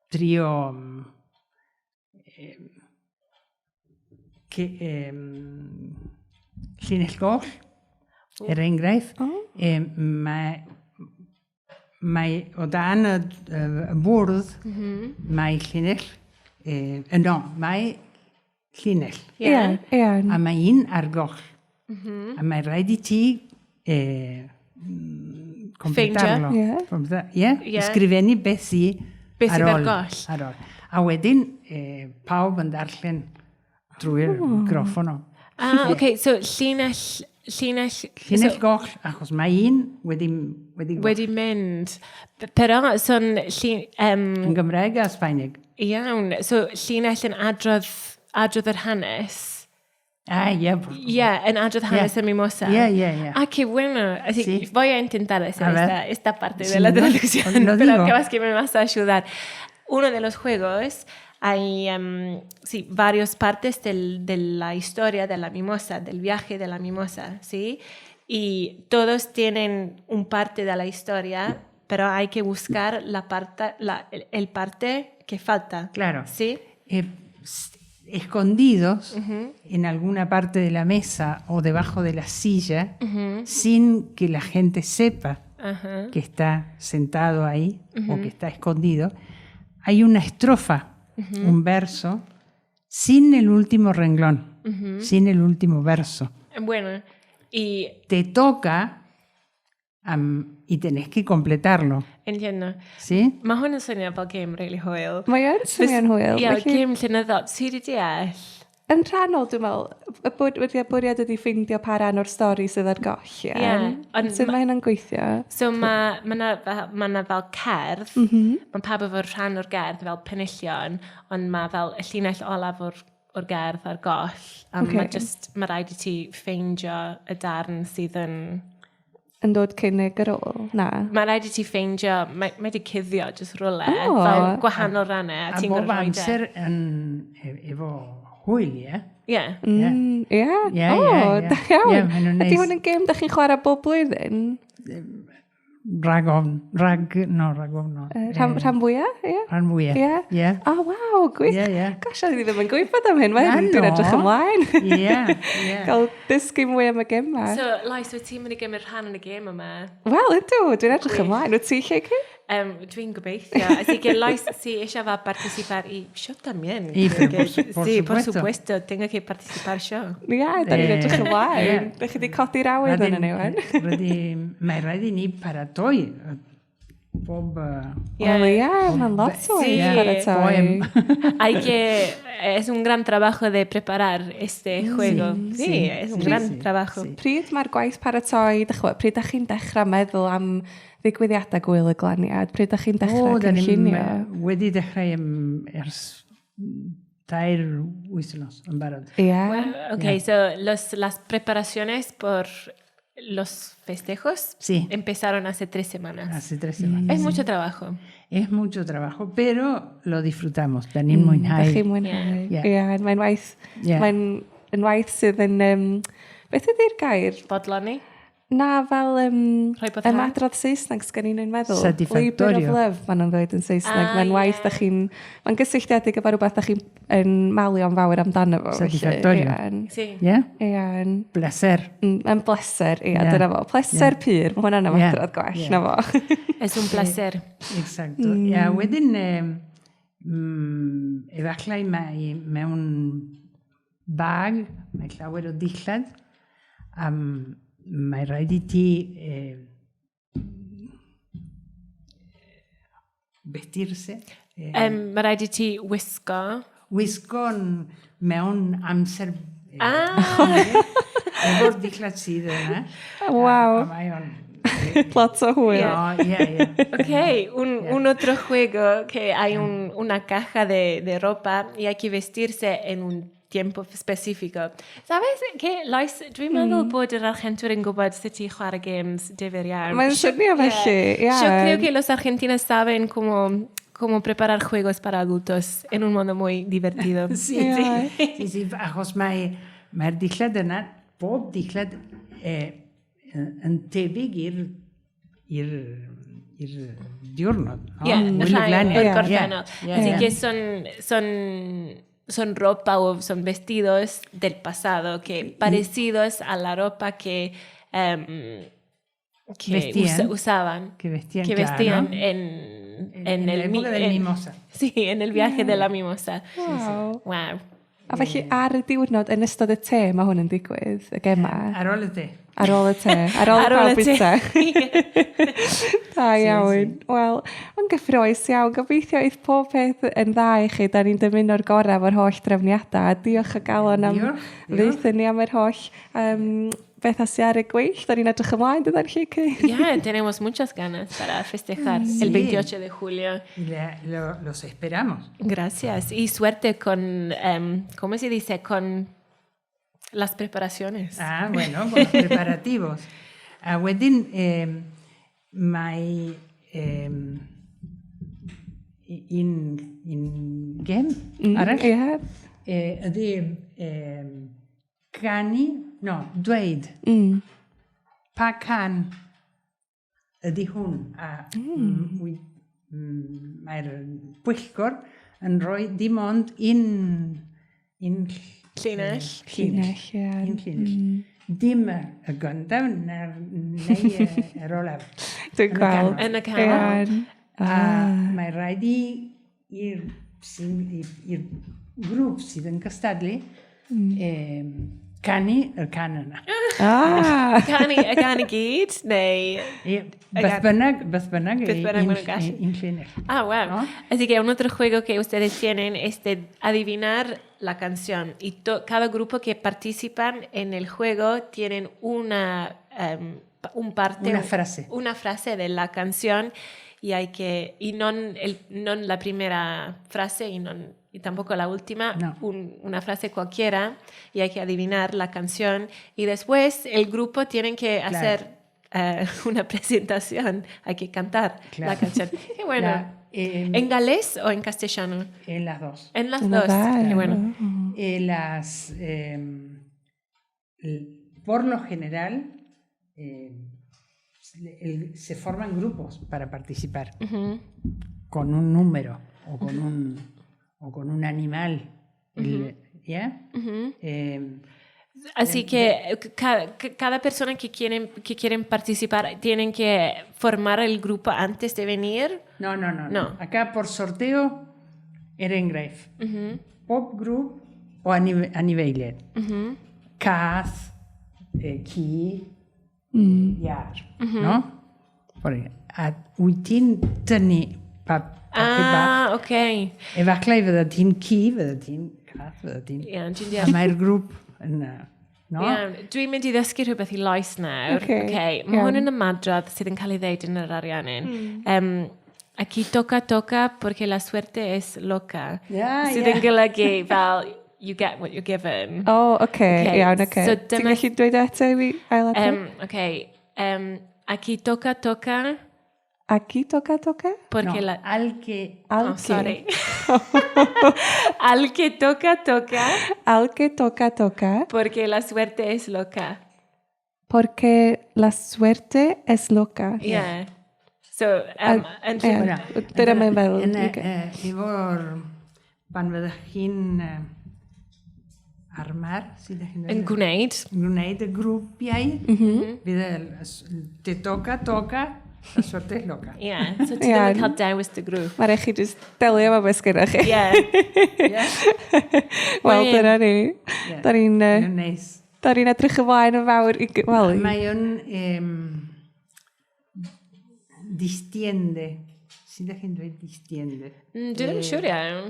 trio llinell goll, er enghraifft. Oh. Mae o dan y bwrdd, mae llinell, no, mae llinell. Ie, ie. A mae un ar goll. A mae rhaid i ti completarlo. Ffeindio. Ie. Ie? Ie. Ysgrifennu beth sydd Beth sydd ar ar ôl. goll. Ar ôl. A wedyn, pawb yn darllen drwy'r microffon. Ah, okay, so llinell Llinell so, goll, achos mae un wedi goll. Wedi mynd. Pero son Yn Gymraeg a Sbaeneg. Iawn, so llinell yn adrodd yr hanes. Ah, ie. Yeah, en adrodd hanes y mimosa. Yeah. Ah, qué bueno. Así, voy a intentar hacer A ver. esta parte de Sí, la no, traducción, lo pero digo. capaz que me vas a ayudar. Uno de los juegos, hay sí, varias partes de la historia de la mimosa, del viaje de la mimosa, ¿sí? Y todos tienen un parte de la historia, pero hay que buscar la parte, la, el parte que falta. Claro. ¿Sí? Escondidos en alguna parte de la mesa o debajo de la silla, sin que la gente sepa que está sentado ahí o que está escondido, hay una estrofa, un verso, sin el último renglón, sin el último verso. Bueno, y Te toca y tenés que completarlo. Entiendo. ¿Sí? Mae hwn yn swnio fel game really hwyl. Mae yn swnio'n hwyl. Ie, Felly, game llenyddol. Ti wedi deall? Yn rhannol, dwi'n meddwl, y bwriad ydy ffeindio pa ran o'r stori sydd ar goll, ie? Ie, ond Sut mae hynna'n gweithio? So ma 'na fel cerdd, mae pawb efo rhan o'r gerdd fel penillion, ond mae fel y llinell olaf o'r gerdd ar goll. A mae just, mae rhaid i ti ffeindio y darn sydd yn Yn dod cyn neu ar ôl? Na. Mae rhaid i ti ffeindio, mae di cuddio jyst rhywle, O. fel gwahanol rannau, a A ti'n bob gorfod rhoi e. amser yn efo hwyl, ie? Ie. Ie. Ie, O, ie. da iawn. Ie, maen nhw'n Ydy neis. hwn yn gêm da chi'n chwarae bob blwyddyn? Rhag ofn, rhag, no, rhag ofn, no. Rhan fwyaf, ie? Rhan fwyaf. Ie. Ie. O, waw, gwych. Ie, ie. Gosh, o'n i ddim yn gwybod am hyn. Mae'n Na, dwi'n no. edrych ymlaen. Ie. Gael dysgu mwy am y gêm ma. So, Lois, wyt ti'n mynd i gymryd rhan yn y gêm yma? Wel, ydw, dwi'n edrych ymlaen. Wyt ti lle ci? Dwi'n gobeithio. Así que Lois, si ella va a participar, y yo también. Y creo por sí, por supuesto. supuesto, tengo que participar yo. Ie, da ni'n edrych ymlaen. Ie. Da chi wedi codi'r awydd yn ni, wan. Mae rhaid i ni paratoi bob Ie. Wel, ie, mae'n lot o Sí. waith paratoi. Poem. Hay que, es un gran trabajo de preparar este juego. Sí, es un gran trabajo. Pryd mae'r gwaith paratoi, dych chi'mod, pryd ydych chi'n dechrau meddwl am ddigwyddiadau gwyl y glaniad? Pryd ydych chi'n dechrau O, da ni'n cynllunio? wedi dechrau ers 3 wythnos yn barod. Ie. Bueno, ok, so las preparaciones por los festejos empezaron hace 3 semanas. Hace 3 semanas. Es mucho trabajo. Es mucho trabajo, pero lo disfrutamos. Da ni'n mwynhau. Dych chi'n mwynhau. Ie. Ie, mae'n waith, Ie. mae'n yn waith sydd yn, beth ydy'r gair? Bodloni. Na, fel Rhoi boddhad? ymadrodd Saesneg sgen i'n meddwl. Satisfactorio. Labour of love, maen nhw'n ddweud yn Saesneg. Ah, Mae'n waith ie. da chi'n... Mae'n gysylltiedig efo rhywbeth da chi'n yn malio'n fawr amdano fo. felly, Satisfactorio. Ie. Sí. Ie? Ie. Placer. Yn bleser, ie, Ie. dyna fo. Pleser pur, mae hwnna'n ymadrodd gwell, Ie. na fo. Es un placer. Exacto. A wedyn, efallai mae mewn bag, mae llawer o dillad, a mae rhaid i ti vestirse. Mae rhaid i ti wisgo. Wisgo'n mewn amser Ah! efo'r dillad sydd yna. Waw. A mae o'n... Lot o hwyl. No, ie, ie. Ok, un otro juego que hay una caja de ropa y hay que vestirse en un tiempo específico. ¿Sabes qué, Lois? Dwi'n meddwl bod yr Argentwyr yn gwybod sut i chwarae games difyr iawn. Mae'n swnio felly, ie. Yo creo que los argentinos saben cómo preparar juegos para adultos en un modo muy divertido. Sí, sí, sí, sí, achos mae'r dillad yna, bob dillad yn tebyg i'r diwrnod. No? Yeah, Hwyl y rhai Glaniau. o'r Ie, gorffennol. ie, Así ie. que son ropa o son vestidos del pasado que parecidos a la ropa que Vestían. usaban. Que vestían, Que claro. vestían en En la el época del mimosa. Sí, en el viaje de la mimosa. Waw. Wow. A felly ar y diwrnod, yn ystod y te, mae hwn yn digwydd, y gema. Ar ôl y te. Ar ôl y te. Ar ôl Ar ôl pawb y te. bwyta. Da iawn. Wel, mae'n gyffrous iawn. Gobeithio eith pob peth yn dda i chi. Da ni'n dymuno'r gorau efo'r holl drefniadau. A diolch o galon am Diolch, diolch. ddeutha ni am yr holl bethau sydd ar y gweill. Da ni'n edrych ymlaen, dydan Lleucu? Ya, tenemos muchas ganas para festejar el 28 de julio. Y los esperamos. Gracias. Y suerte con, ¿cómo se dice? Con las preparaciones. Ah, bueno, con los preparativos. A wedyn, mae un gem arall ydy canu, no, dweud, pa cân ydy hwn. A mae'r pwyllgor yn rhoi dim ond un Llinell. llinell. Llinell, ie. Un llinell. Dim y gyntaf neu yr olaf. Dwi'n Yn y gweld. canol. Yn y canol. Ie. A mae rhaid i'r grŵp sydd yn cystadlu canu y cân yna. Canu, y gân i gyd, neu... Ie, beth bynnag, beth bynnag, Beth bynnag maen nhw'n gallu. Un llinell. Ah, wow. ¿No? Así que un otro juego que ustedes tienen es de adivinar la canción. Y cada grupo que participan en el juego tienen una, un parte... Una frase. Una frase de la canción y hay que... Y non, el, non la primera frase y, non, y tampoco la última, No. una frase cualquiera y hay que adivinar la canción. Y después el grupo tienen que hacer una presentación, hay que cantar la canción. Qué bueno. ¿En galés o en castellano? En las dos. En las En dos. las Qué bueno. dos. Por lo general, se forman grupos para participar con un número o con un animal. ¿Ya? Así que cada persona que quieren participar tienen que formar el grupo antes de venir. No, no, no, No. no. Acá por sorteo, er enghraifft. Pob grŵp o anifeiliaid. Cath, ci, iar. No? Por A wyt ti'n dynnu papur bach. Ah, ok. Efallai fydda ti'n ci, fydda ti'n cath, fydda ti'n... Iawn, dwi'n A deall. mae'r grŵp yna. No? Iawn, dwi'n mynd i ddysgu rhywbeth i Lois nawr. Ocê, Okay. Mae hwn yn ymadrodd sydd yn cael ei ddeud yn yr Ariannin. Aquí toca, toca, porque la suerte es loca. Sydd yn golygu fel, you get what you're given. O, oce, Ocê, iawn, oce. so Ti'n dyma- gallu dweud eto i fi ail adrodd? Okay. Aquí toca, toca, Aquí toca, toca? porque No, la... al que... Al Oh, que, sorry. Al que toca, toca, Al que toca, toca. porque la suerte es loca. Porque la suerte es loca. Yeah. So, yn yeah. Dyna mae'n feddwl. Yn efo'r pan fyddwch chi'n armar, sydd chi'n Yn gwneud. Yn gwneud y grwpiau, fydd y te toca, toca, la suerte es loca. Yeah, so ti ddim yn cael dewis dy grŵp. Mae rhaid chi just delio efo beth sgynnoch chi. Yeah. Wel, dyna ni. Da ni'n... Neis. Da ni'n edrych ymlaen yn fawr i... Wel, Mae o'n distiende. Sut ydych chi'n dweud distiende? Dwi ddim yn siŵr iawn.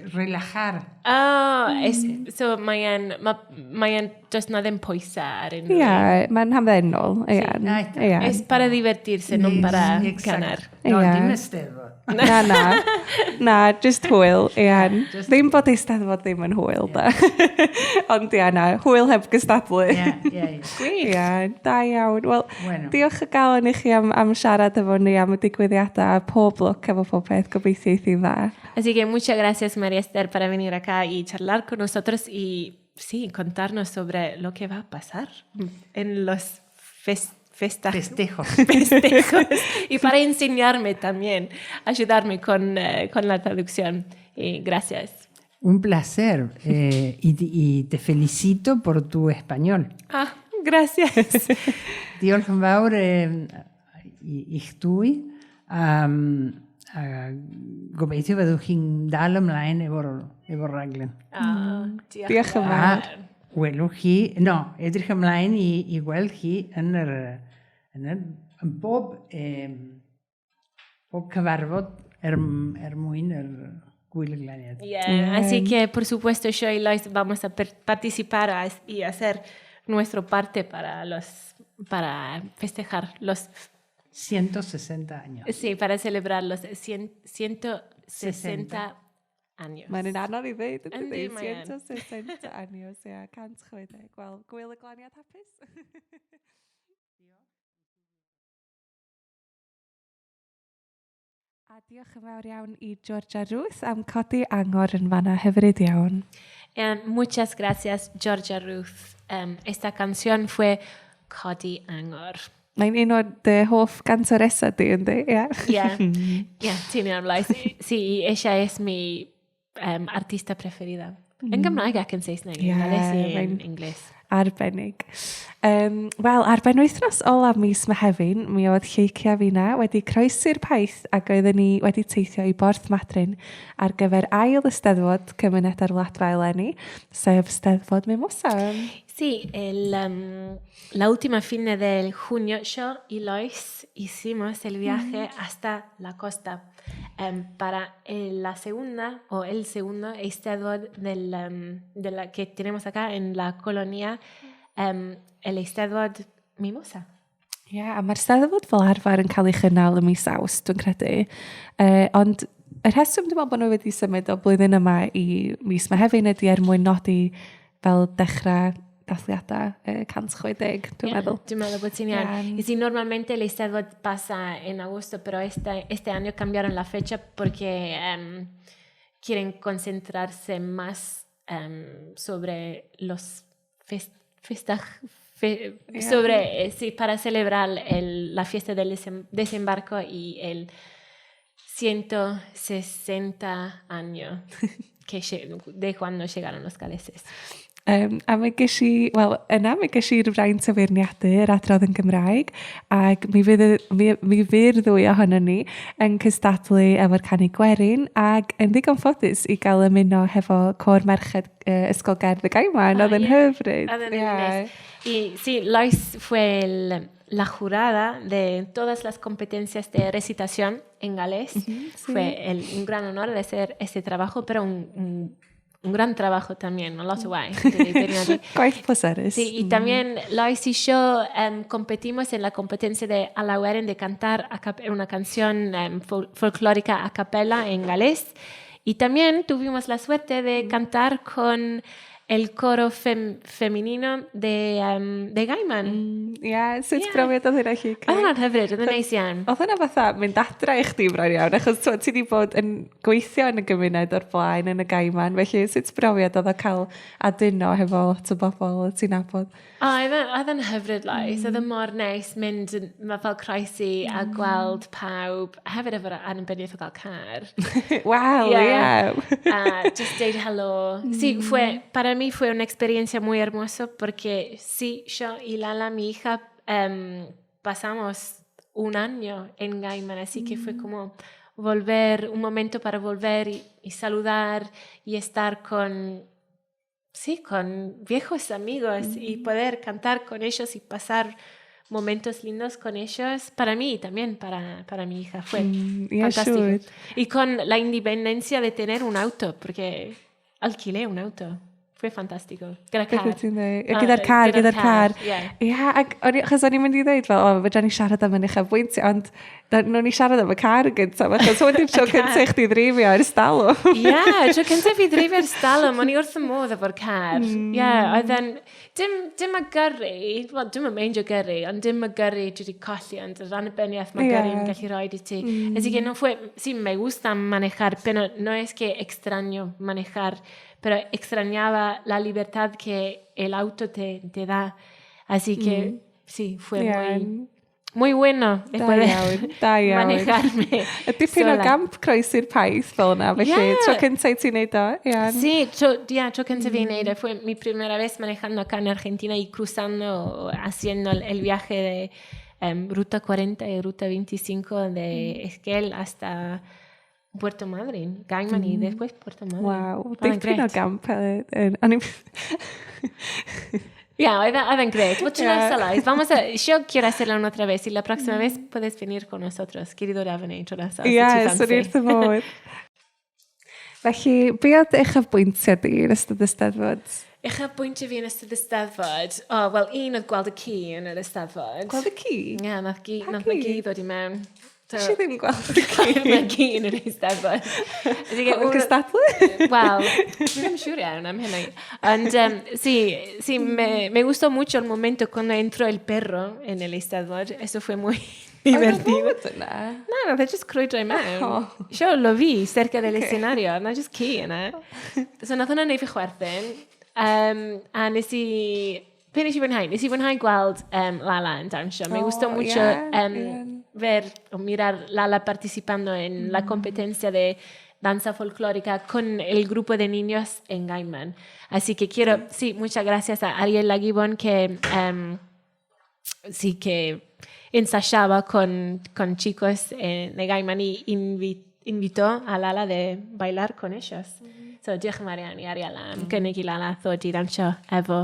Relajar. Oh, es, so mae'n, mae does na ddim pwysau ar unrhyw. Ie, mae'n hamddenol. Ie. Ie. Es para divertirse, non para ganar. No, dim Eisteddfod. Na, na. Na, just hwyl, ie. Ddim bod Eisteddfod ddim yn hwyl, da. Ond ie, na, hwyl heb gystadlu. Ie, ie, ie. Gwych. Ie, da iawn. Wel, Bueno. diolch o galon i chi am siarad efo ni am y digwyddiadau a pob lwc efo pob peth. Gobeithio eith hi'n dda. Así que muchas gracias, María Esther, para venir acá y charlar con nosotros y, sí, contarnos sobre lo que va a pasar en los festejos. Festejos. Y para enseñarme también, ayudarme con la traducción. Y gracias. Un placer. Y te felicito por tu español. Ah, gracias. Diolch yn fawr i'ch dwy. A gobeithio fyddwch chi'n dal ymlaen efo'r raglen. Ah, diolch. Diolch yn fawr. A welwch chi, no, edrych ymlaen i gweld chi yn bob cyfarfod er mwyn yr gwyl y glaniad. Yeah, así que por supuesto yo y Lois vamos a participar y hacer nuestra parte para festejar los 160 años. Sí, para celebrar los 160 años. Mae'n un anodd i ddweud, yn Yndi, dydi? mae yn. 160 años, ie, 160. Wel, gwyl y glaniad hapus. A diolch yn fawr iawn i Georgia Ruth am codi angor yn fanna, hyfryd iawn. Muchas gracias, Georgia Ruth. Esta canción fue Codi Angor. Mae'n un o'r dy hoff gantoresa di, yndi? Ie. Yeah, ti'n iawn, Lois. Sí, y ella es mi artista preferida. Yn Gymraeg ac yn Saesneg, yn Galés y yn inglés. Arbennig. Wel, ar benwythnos ola mis Mehefin, mi oedd Lleucu a finna wedi croesi'r paith ac oedden ni wedi teithio i Borth Madryn ar gyfer ail Eisteddfod Cymunedau'r Wladfa eleni, sef Steddfod Mimosa. Sí, la última fin del junio, yo y Lois hicimos el viaje hasta la costa para la segunda o el segundo Eisteddfod de la que tenemos acá en la colonia, el Eisteddfod Mimosa. Ie, yeah, a mae'r Steddfod fel arfer yn cael ei chynnal ym mis Awst, dwi'n credu. Ond y rheswm dwi'n meddwl bod nhw wedi symud o blwyddyn yma i mis Mehefin ydy er mwyn nodi fel dechrau dathliadau 160, dwi'n meddwl. Dwi'n meddwl bod ti'n iawn. Y si normalmente el Eisteddfod pasa en agosto, pero este año cambiaron la fecha porque quieren concentrarse más sobre los sobre, sí, para celebrar la fiesta del desembarco y el 160 años de cuando llegaron los galeses. A mi ges i, wel, yna mi ges i'r fraint o feirniadu yr adrodd yn Gymraeg, ac mi fydd ddwy ohonon ni yn cystadlu efo'r canu gwerin, ac yn ddigon ffodus i gael ymuno hefo côr merched Ysgol Gerdd y Gaiman, oedd yn hyfryd. Oedd yn nice. Y sí, Lois fue la jurada de todas las competencias de recitación en galés. Sí. Fue un gran honor de hacer ese trabajo, pero un gran trabajo también, a lot of waith. Gwaith pleserus. Sí, y también Lois y yo competimos en la competencia de Alaw Werin de cantar una canción folclórica a capella en galés. Y también tuvimos la suerte de cantar con el coro femenino de Gaiman. Ie, yeah, sut brofiad oedd hynna chi? Oedd hwnna'n hyfryd, oedd yn neis iawn. Oedd hwnna fatha mynd adra i chdi bron iawn, achos ti wedi bod yn gweithio yn y gymuned o'r blaen yn y Gaiman, felly sut brofiad oedd o cael aduno hefo lot o bobl ti'n nabod? O, oedd e'n hyfryd, Lois. Oedd e mor neis mynd mae fel croesi a gweld pawb. Hefyd efo'r annibyniaeth o gael car. Wel, ie. Yeah. A just deud hello. Sí, para mí fue una experiencia muy hermosa porque sí, yo y Lala, mi hija, pasamos un año en Gaiman, así que fue como volver, un momento para volver y saludar y estar con, sí, con viejos amigos y poder cantar con ellos y pasar momentos lindos con ellos, para mí y también para mi hija. Fue fantástico. Siŵr. Y con la independencia de tener un auto, porque alquilé un auto. Fue fantástico. Gyda car. Beth ti'n dweud? Gyda'r car, gyda'r car. Ie. Ia, ac achos o'n i'n mynd i ddweud fel, o, fedra ni siarad am yn uchafbwyntiau, ond nawn ni siarad am y car yn gyntaf, achos hwn di'r tro cyntaf i chdi ddreifio ers talwm. Ie, tro cyntaf fi ddreifio ers talwm, o'n i wrth y modd efo'r car. Ie, oedd e'n... Dim y gyrru, wel, dim yn meindio gyrru, ond dim y gyrru dwi wedi colli, ond yr annibyniaeth mae gyrru'n gallu rhoi i ti. Así que no fue, sí, me gusta manejar, pero no es que extraño manejar, pero extrañaba la libertad que el auto te da. Así que sí, fue muy, muy bueno de Da poder iawn, da iawn. manejarme Y dipyn o sola. gamp croesi'r paith fel yna, felly tro cyntaf i ti'n neud o, iawn. Sí, tro cyntaf fi wneud e. Fue mi primera vez manejando acá en Argentina y cruzando, haciendo el viaje de Ruta 40 y Ruta 25 de Esquel hasta Puerto Madryn, Gaiman y después Puerto Madryn. Waw, Oedd e'n dipyn o grêt. gamp. O'n i'n Ya, oedd e'n grêt. Wel, tro nesaf, Lois, yo quiero hacerlo una otra vez y la próxima vez puedes venir con nosotros. Quiero dod efo ni tro nesaf, os Ie, ti swn i ffansi. wrth y modd. Felly, be oedd uchafbwyntiau di yn ystod y Steddfod? Uchafbwyntiau fi yn ystod y Steddfod? O, oh, wel, un oedd gweld y ci yn yr Eisteddfod. Gweld y ci? Ie, yeah, nath, gi, Pa nath na ci? gi ddod i mewn. So, Nes i ddim gweld y ci. Mae ci yn yr Eisteddfod. Así que Yn cystadlu? Wel, dwi ddim yn siŵr iawn am hynny. Ond sí, me gustó mucho el momento cuando entró el perro en el Eisteddfod. Eso fue muy divertido. Oedd yna? Na, nath e just crwydro i mewn. Oh. Yo lo vi cerca del escenario, na just ci yna. So nath hwnna neud fi chwerthin. A nes i... Be nes i fwynhau? Nes i fwynhau gweld Lala yn dawnsio. Me gustó Oh, mucho ver o mirar Lala participando en la competencia de danza folclórica con el grupo de niños en Gaiman. Así que quiero, sí, muchas gracias a Ariel Gibbon que sí que ensayaba con chicos de Gaiman y invitó a Lala de bailar con ellos. So diolch yn fawr iawn i Ariel am gynnig i Lala ddod i ddawnsio efo,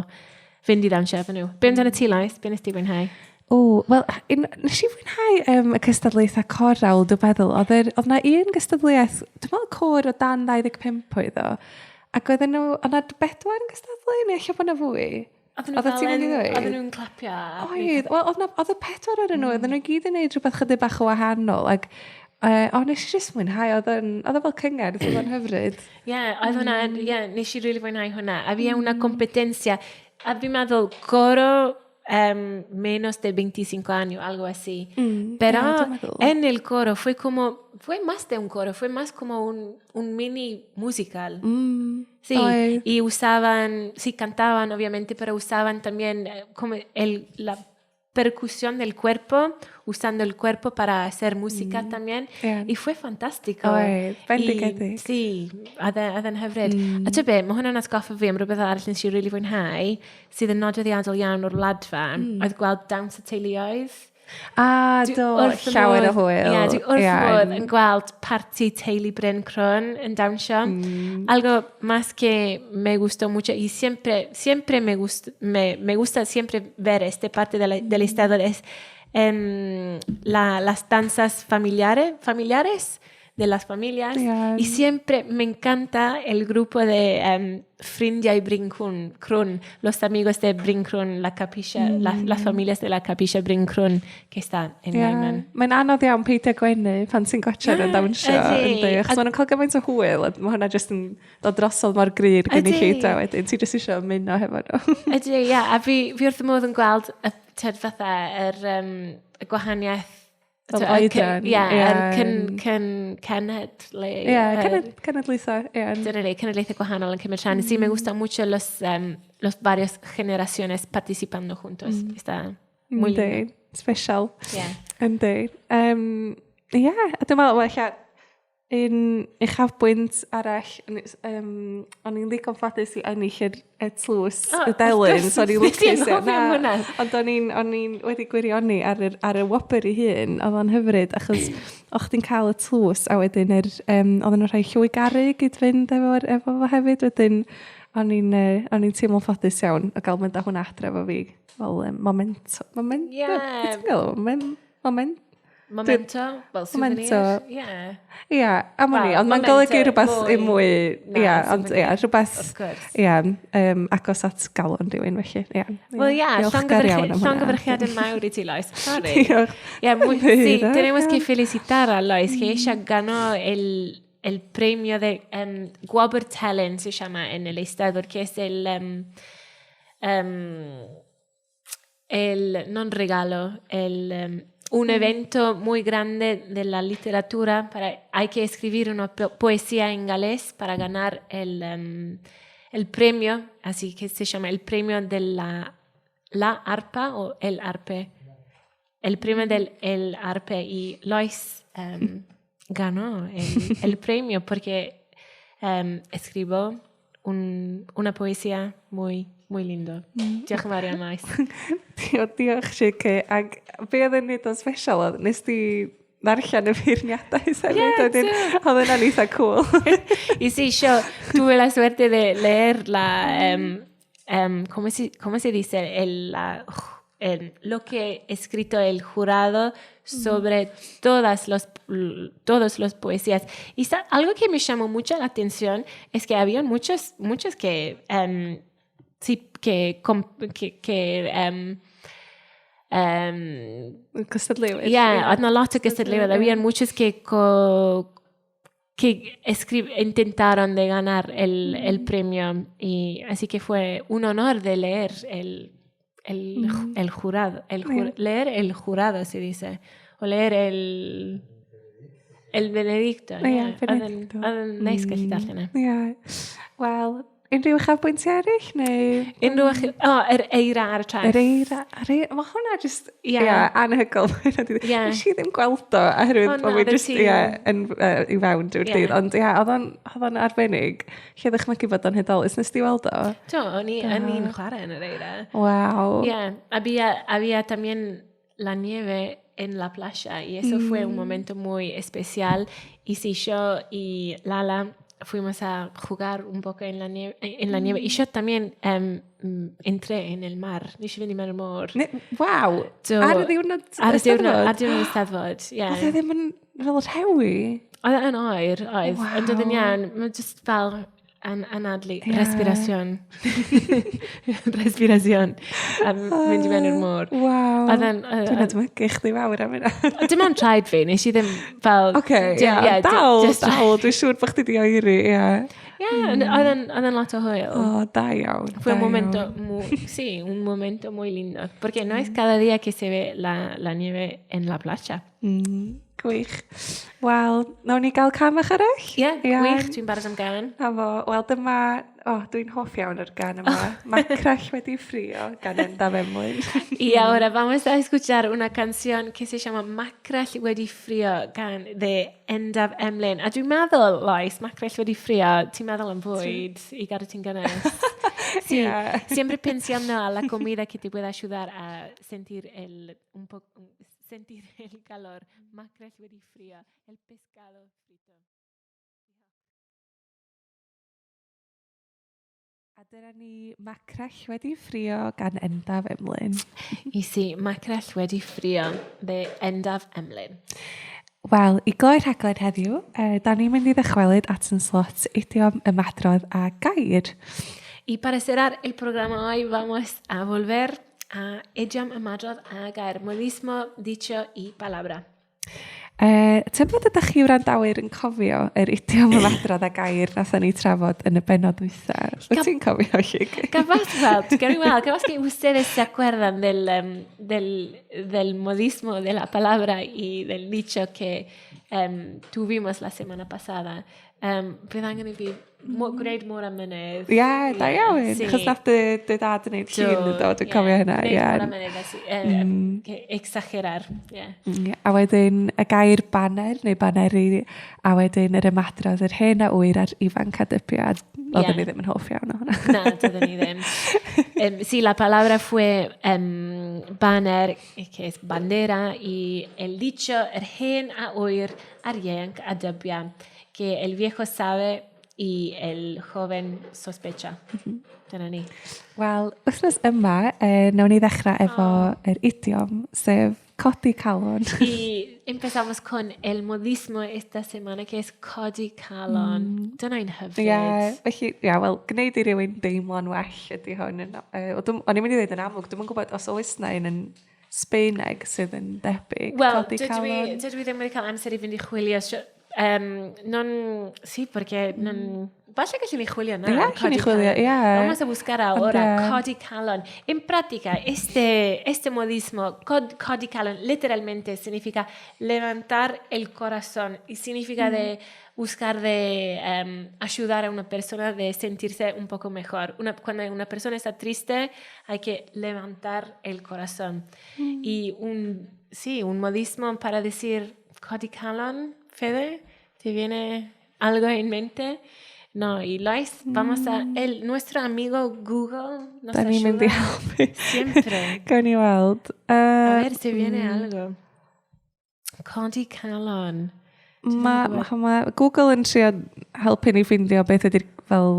fynd i ddawnsio efo nhw. Be amdano ti, Lois? Be nes ti fwynhau? O, wel, nes i fwynhau y cystadlaethau corawl, dwi'n meddwl. Oedd na un gystadleuaeth, dwi'n meddwl côr o dan 25 oedd o, ac oedden nhw, oedd na bedwar yn gystadlu, neu ella bod na fwy? Oedden nhw Oeddet fel ti'n mynd i ddweud? Oedden nhw'n clapio. Oedd, wel, oedd y pedwar ar nhw, oedden nhw i gyd yn neud rhywbeth chydig bach o wahanol, ac o, nes i jyst mwynhau, oedd o fel cyngerdd, oedd o'n hyfryd. Ie, yeah, oedd hwnna, ie, yeah, nes i really fwynhau hwnna. Había una competencia, a fi'n meddwl, coro menos de 25 años, algo así. Pero Ie, dwi'n meddwl. en el coro fue como, fue más de un coro, fue más como un mini musical. Sí, Oedd. y usaban, sí, cantaban obviamente, pero usaban también como la percusión del cuerpo, usando el cuerpo para hacer música también. Y fue fantástico. Oedd, bendigedig. Sí, oedd e'n hyfryd. A ty be, mae hwnna'n atgoffa fi am rhywbeth arall nes i really fwynhau, sydd yn nodweddiadol iawn o'r Wladfa, oedd gweld dawns y teuluoedd. A, Dwi do, wrth fy llawer o modd- hwyl. Ie, dwi wrth fy Iawn. modd yn gweld parti teulu Bryn Crwn yn dawnsio. Algo más que me gustó mucho y siempre, siempre me gusta siempre ver esta parte del estado es las danzas familiares. de las familias. Y siempre me encanta el grupo de Ffrindiau Bryn Crwn, los amigos de Bryn Crwn, la capilla, las familias de la capilla Bryn Crwn que está en Gaiman. Mae'n anodd iawn peidio gwenu pan ti'n gwatsiad yn dawnsio. Yndi, achos maen nhw'n cael gymaint o hwyl, a mae hwnna jyst yn dod drosodd mor gryr gynulleidfa wedyn. Ti jyst eisiau ymuno hefo nhw. Ydy, ie. A fi wrth y modd yn gweld y, tyd, fatha, yr, y gwahaniaeth. Fel oedran. Ie, yr cyn, cyn, cenhedlu. Ie, cenedlaethau, ie. Dyna ni, cenedlaethau gwahanol yn cymryd rhan. Sí, me gusta mucho los varios generaciones participando juntos. Está muy lindo. Special. Yeah. Yndi. Ie, a dwi'n meddwl, well, ella, un uchafbwynt arall, o'n i'n ddigon ffodus i ennill y tlws, oh, y delyn, so o'n i'n lwcus. Na, ond o'n i'n wedi gwirioni ar y wobr ei hun, oedd o'n hyfryd, achos o'ch chdi'n cael y tlws, a wedyn oedden nhw'n rhoi llwy garu gyd-fynd efo fo hefyd, wedyn o'n i'n o'n i'n teimlo'n ffodus iawn o gael mynd â hwnna adre efo fi, fel momento, moment, yeah. Ti'n gael moment, moment, Momento, fel souvenir. Momento. Ie. Ie, am wn i, ond mae'n golygu rhywbeth i mwy, ie, ond ie, rhywbeth, ie, agos at galon rhywun felly, ie. Wel ie, llongyfarchiadau mawr i ti, Lois. Sorry. Diolch. Yeah, muy, sí, tenemos que felicitar a Lois, que ella ganó el premio de Gwobr Telyn, se llama en el Eisteddfod, que es el non regalo, un evento muy grande de la literatura. Hay que escribir una poesía en galés para ganar el premio, así que se llama el premio de la arpa o el arpe. El premio del el arpe, y Lois ganó el premio porque escribió una poesía muy, muy lindo. Diolch yn fawr iawn, Lois. Diolch, diolch, Sice. Ac be oedd yn neud o'n special oedd, nes di ddarllen y feirniadaeth hefyd. Yeah, wedyn, oedd yna'n eitha cool. Y sí, yo tuve la suerte de leer la, ¿cómo se dice? Lo que ha escrito el jurado sobre todos los poesías. Y algo que me llamó mucho la atención es que había muchos, muchos que, sí, que Cystadleuwyr. Yeah, oedd 'na lot o gystadleuwyr. Había muchos que intentaron de ganar el premio, y así que fue un honor de leer el jurado, leer el jurado se dice, o leer el veredicto. Ie, Yeah. Benedicto. Oedd yn neis gallu darllen e. Ie. Wel, unrhyw uchafbwyntiau eraill, neu... Unrhyw, o, yr eira ar y traeth. Yr eira, yr eira, mae hwnna just, ie, yeah, anhygoel. Ie. Nes i ddim gweld o, oherwydd O, bod na, fi oeddet just, ti- ie, yn, i fewn drwy'r dydd. Ond ie, oedd o'n arbennig. Lle ddechmygu bod o'n hudolus. Nes di weld o? Do, o'n i'n chwarae yn yr eira. Waw. Yeah, había también la nieve en la playa y eso fue un momento muy especial. Y sí, yo y Lala fuimos a jugar un poco en la nieve y yo también entré en el mar. Nes i fynd i mewn i'r môr. Waw. Do. Ar y ddiwrnod Ar y diwrnod, Eisteddfod? ar diwrnod Eisteddfod, ie. Oedd e ddim yn fel rhewi? Oedd e'n oer, oedd. Waw. Ond oedd yn iawn. Mae just fel anadlu, respiración. Respiración. Mynd i mewn i'r môr. Waw. Oedd e'n... Dwi'n edmygu chdi fawr am hynna. Dim ond traed fi, nes i ddim fel... Oce, ie, dal, just- dal, dwi'n siŵr bod chdi di oeri, ie. Ie, oedd yn lot o hwyl. O, da iawn. Fue un da momento iawn. muy, sí, un momento muy lindo, porque no es cada día que se ve la nieve en la playa. Gwych. Wel, nawn ni gael cam bach arall? Ie, yeah, gwych, dwi'n barod am gan. A fo, wel dyma, o, oh, dwi'n hoff iawn o'r gan yma. Macrall wedi ffrio gan Endaf Emlyn. Y ahora vamos a escuchar una canción que se llama Macrall wedi ffrio gan de Endaf Emlyn. A dwi'n meddwl, Lois, macrall wedi ffrio, ti'n meddwl am fwyd i gadw ti'n gynnes. Sí, siempre pensando a la comida que te puede ayudar a sentir el, un poco, sentir el calor. Macrall wedi ffrio, el pescado frito. A dyna ni Macrall wedi ffrio gan Endaf Emlyn. Y sí, Macrall wedi ffrio de Endaf Emlyn. Wel, i gloi rhaglen heddiw, uh, da ni'n mynd i ddychwelyd at yn slot idiom, ymadrodd a gair. Y para cerrar el programa hoy vamos a volver a idiom, ymadrodd a gair. Modismo, dicho y palabra. Uh, tybed ydych chi wrandawyr yn cofio yr idiom ymadrodd a gair nathon ni trafod yn y bennod dwytha? Wyt ti'n cofio, Llig? Capaz, wel, gawn ni weld, capaz que ustedes se acuerdan del, um, del, del modismo, de la palabra y del dicho que um, tuvimos la semana pasada. Um, bydd angen i fi mo, gwneud mor amynedd. Ie, yeah, da iawn. Sí. Chos nath dy, dy dad yn neud llun yn dod, dwi'n cofio hynna. Gwneud mor amynedd, mm. exagerar. Yeah. Mm, a wedyn y gair baner neu baneri, a wedyn yr ymadrodd yr hen a ŵyr a'r ifanc a dybio, a oedden ni ddim yn hoff iawn o hwnna. Na, doedden ni ddim. Um, sí, la palabra fue um, banner, que es bandera, y el dicho, yr hen a ŵyr a'r ieuanc a dybia, que el viejo sabe y el joven sospecha. Mm -hmm. Dyna ni. Wel, wythnos yma, eh, nawn ni ddechrau efo oh. yr idiom, sef codi calon. Y empezamos con el modismo esta semana, que es codi calon. Mm. Dyna un hyfryd. Ie, yeah, felly, ia, yeah, wel, gwneud i rywun deimlo'n well ydy hwn. Uh, o'n i'n mynd i ddweud yn amlwg, dwi'm yn gwybod os oes na un yn Sbaeneg sydd yn debyg. Wel, dydw i, dydw i ddim wedi cael amser i fynd i chwilio. Um, non, sí, porque non, mm. Falle gallwn ni chwilio nawr. Ie, gallwn ni chwilio, ie. Vamos a buscar ahora, yeah. codi calon. En práctica, este, este modismo, cod, codi calon, literalmente significa levantar el corazón y significa mm. de buscar de um, ayudar a una persona de sentirse un poco mejor. Una, cuando una persona está triste, hay que levantar el corazón. Mm. Y un, sí, un modismo para decir codi calon, Fede, ¿te viene algo en mente? No, y Lois, vamos a... Mm. El, nuestro amigo Google nos Da ni'n mynd i ayuda helpu. siempre. Gawn ni weld. A Uh, ver si viene algo. Codi calon. Mae ma, ma Google yn trio helpu ni ffeindio beth ydy'r fel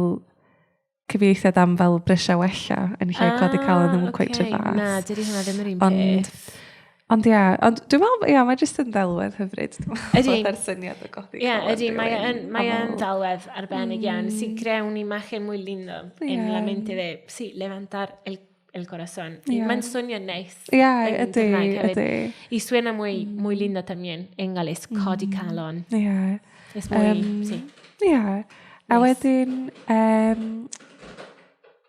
cyfieithiad am fel brysiau wella yn lle codi calon ddim yn quite okei. rhy fas. Na, dydy hwnna ddim yr un Ond- peth. Ond ia, ond dwi'n meddwl, ia, mae jyst yn ddelwedd hyfryd. Dwi'n meddwl, Ydi. Fatha'r syniad o godi Ie, calon ydy, mae rhywun yn, mae a yn fel- delwedd arbennig iawn. Sí, crea una imagen muy lindo en la Ie. mente de, sí, levantar el, el corazón. Ie. Y mae'n swnio neis. Ie, yn ydy, Gymraeg hefyd. ydy. Y suena muy, muy lindo también en galés, codi calon. Ie. Es muy, Yym, sí. Ie. A Neis. wedyn, um,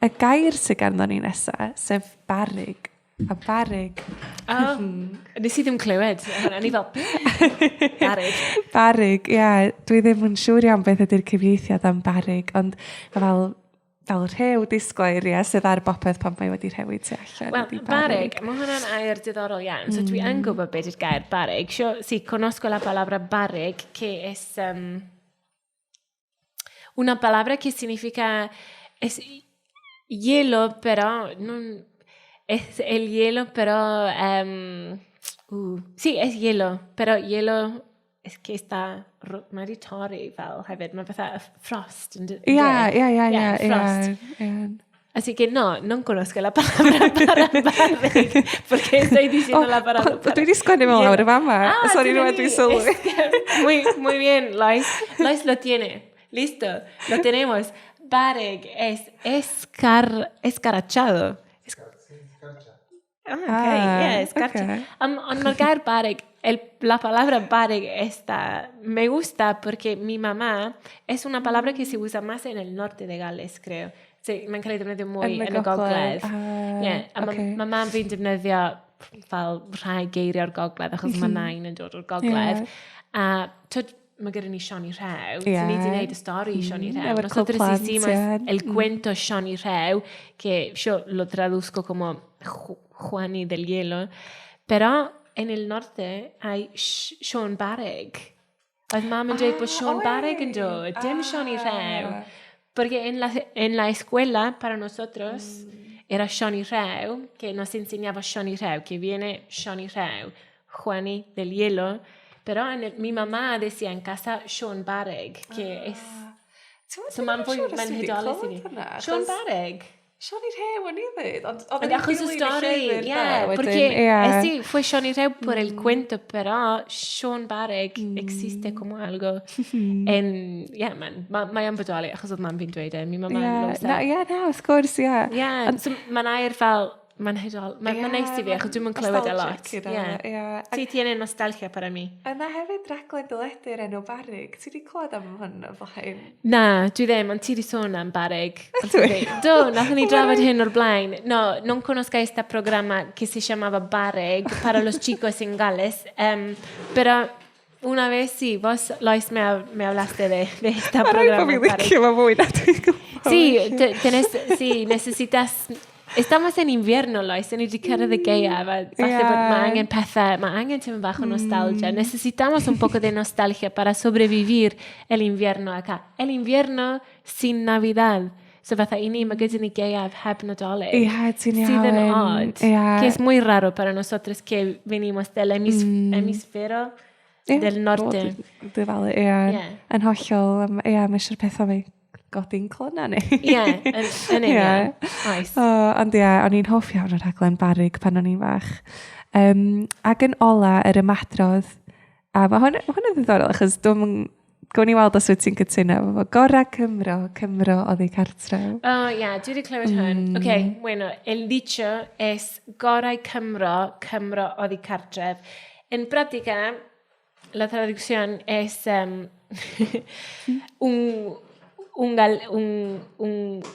y gair sydd ganddo ni nesaf, sef barrig. A barrig. Oh, nes i ddim clywed. hwnna. O'n i fel, barrig. Barrig, ie. Yeah, dwi ddim yn siŵr iawn beth ydy'r cyfieithiad am barrig, ond ma' fel, fel rhew disglair, ie, sydd ar bopeth pan mae wedi rhewi tu allan. Wel, ydi barrig, mae hwnna'n air diddorol iawn. So dwi yn gwybod beth yw'r gair barrig. Yo, sí, conozco la palabra barrig, que es um, una palabra que significa es hielo, pero non, es el hielo, pero um, sí, es hielo, pero hielo es que está mae wedi torri fel hefyd, mae fatha frost. Yn Ie, ie, ie, Yeah, ie, frost. ie. ie. Así que no, no conozco la palabra para barrig, porque estoy diciendo la palabra para... Dwi wedi sgwennu fel lawr y fama. Ah, Sorry, dyna rwan ni. dwi'n sylwi. Es que muy, muy bien, Lois. Lois lo tiene. Listo, lo tenemos. Barrig es escar, escarachado. Es, Escarcha. ah, ok, Ah, yeah, escarcha. ok. Um, ond mae'r gair barrig, el, la palabra barrig esta, me gusta porque mi mamá es una palabra que se usa más en el norte de Gales, creo. Sí, mae'n cael ei ddefnyddio mwy yn y gogledd. Ah, Ie, a ma, ocê. ma mam fi'n defnyddio fel rhai geiriau o'r gogledd, achos mae nain yn dod o'r gogledd. Ie. A twyd, mae gyda ni Sioni Rhew. Ie. So ni wedi gwneud y stori Sioni Rhew. Efo'r Nosotros clwb plant, hicimos ie. el cuento Sioni Rhew, que yo lo traduzco como Juani del Hielo. Pero en el norte hay Siôn Barrig. Oedd mam yn dweud bod Siôn Barrig yn dod, dim Sioni Rhew. Porque en la, en la escuela, para nosotros, era Sioni Rhew, que nos enseñaba Sioni Rhew, que viene Sioni Rhew, Juani del Hielo. Pero en el, mi mamá decía en casa Siôn Barrig, que es... Ti'n So mae'n fwy, siŵr os mae'n dwi 'di hudolus i clywed fi. hwnna, Siôn achos Barrig. Sioni Rhew o'n i ddweud, ond oedd yn Achos y stori, ie. Porque yeah. sí, fue Sioni Rhew por el cuento, pero Siôn Barrig existe como algo en... Yeah, man, mae o'n bodoli, achos oedd mam fi'n dweud e, mi mamá yeah, lo na, yeah, na, wrth gwrs, ie. Yeah. Yeah, so mae'n air fel, mae'n hudol, mae'n yeah, neis i fi, achos dwi'm yn clywed e lot. Yeah. Yeah. Sí, tiene nostalgia para mí. Yna hefyd raglen deledu'r enw Barrig. Ti wedi clywed am hwn o blaen? Na, dwi ddim, ond ti wedi sôn am Barrig. Dwi? Do, nathon ni drafod hyn o'r blaen. No, non conozco esta programa que se llamaba Barrig para los chicos en Gales, pero una vez sí, vos, Lois, me hablaste de esta programa. Mae rhaid bod fi'n licio fo fwy na dwi'n gwybod. Sí, tenés, sí, necesitas... Estamos en invierno, Lois, ni wedi cyrraedd y gaeaf, a falle bod mae angen pethau, mae angen tipyn bach o nostalgia. Necesitamos un poco de nostalgia para sobrevivir el invierno acá. El invierno sin Navidad. So fatha i ni, mae gyda ni gaeaf heb Nadolig. Ie, ti'n iawn. Sydd yn odd. Ie. Que es muy raro para nosotros que venimos del hemisferio del norte. Dwi'n fel, ie. Yn hollol, ie, mae eisiau'r pethau mae godi'n clona ni. Ie, yn union. Oes. Ond ie, o'n i'n hoff iawn o'r rhaglen Barrig pan o'n i'n fach. Ac yn ola, yr ymadrodd, a mae hwn yn ddiddorol, achos dwi'n Gawn ni weld os wyt ti'n cytuno efo fo. Gorau Cymro, Cymro oddi cartref. Oh, ie, yeah, dwi wedi clywed hwn. Ok, bueno, el dicho es gorau Cymro, Cymro oddi cartref. En práctica, la traducción es un, gal, un,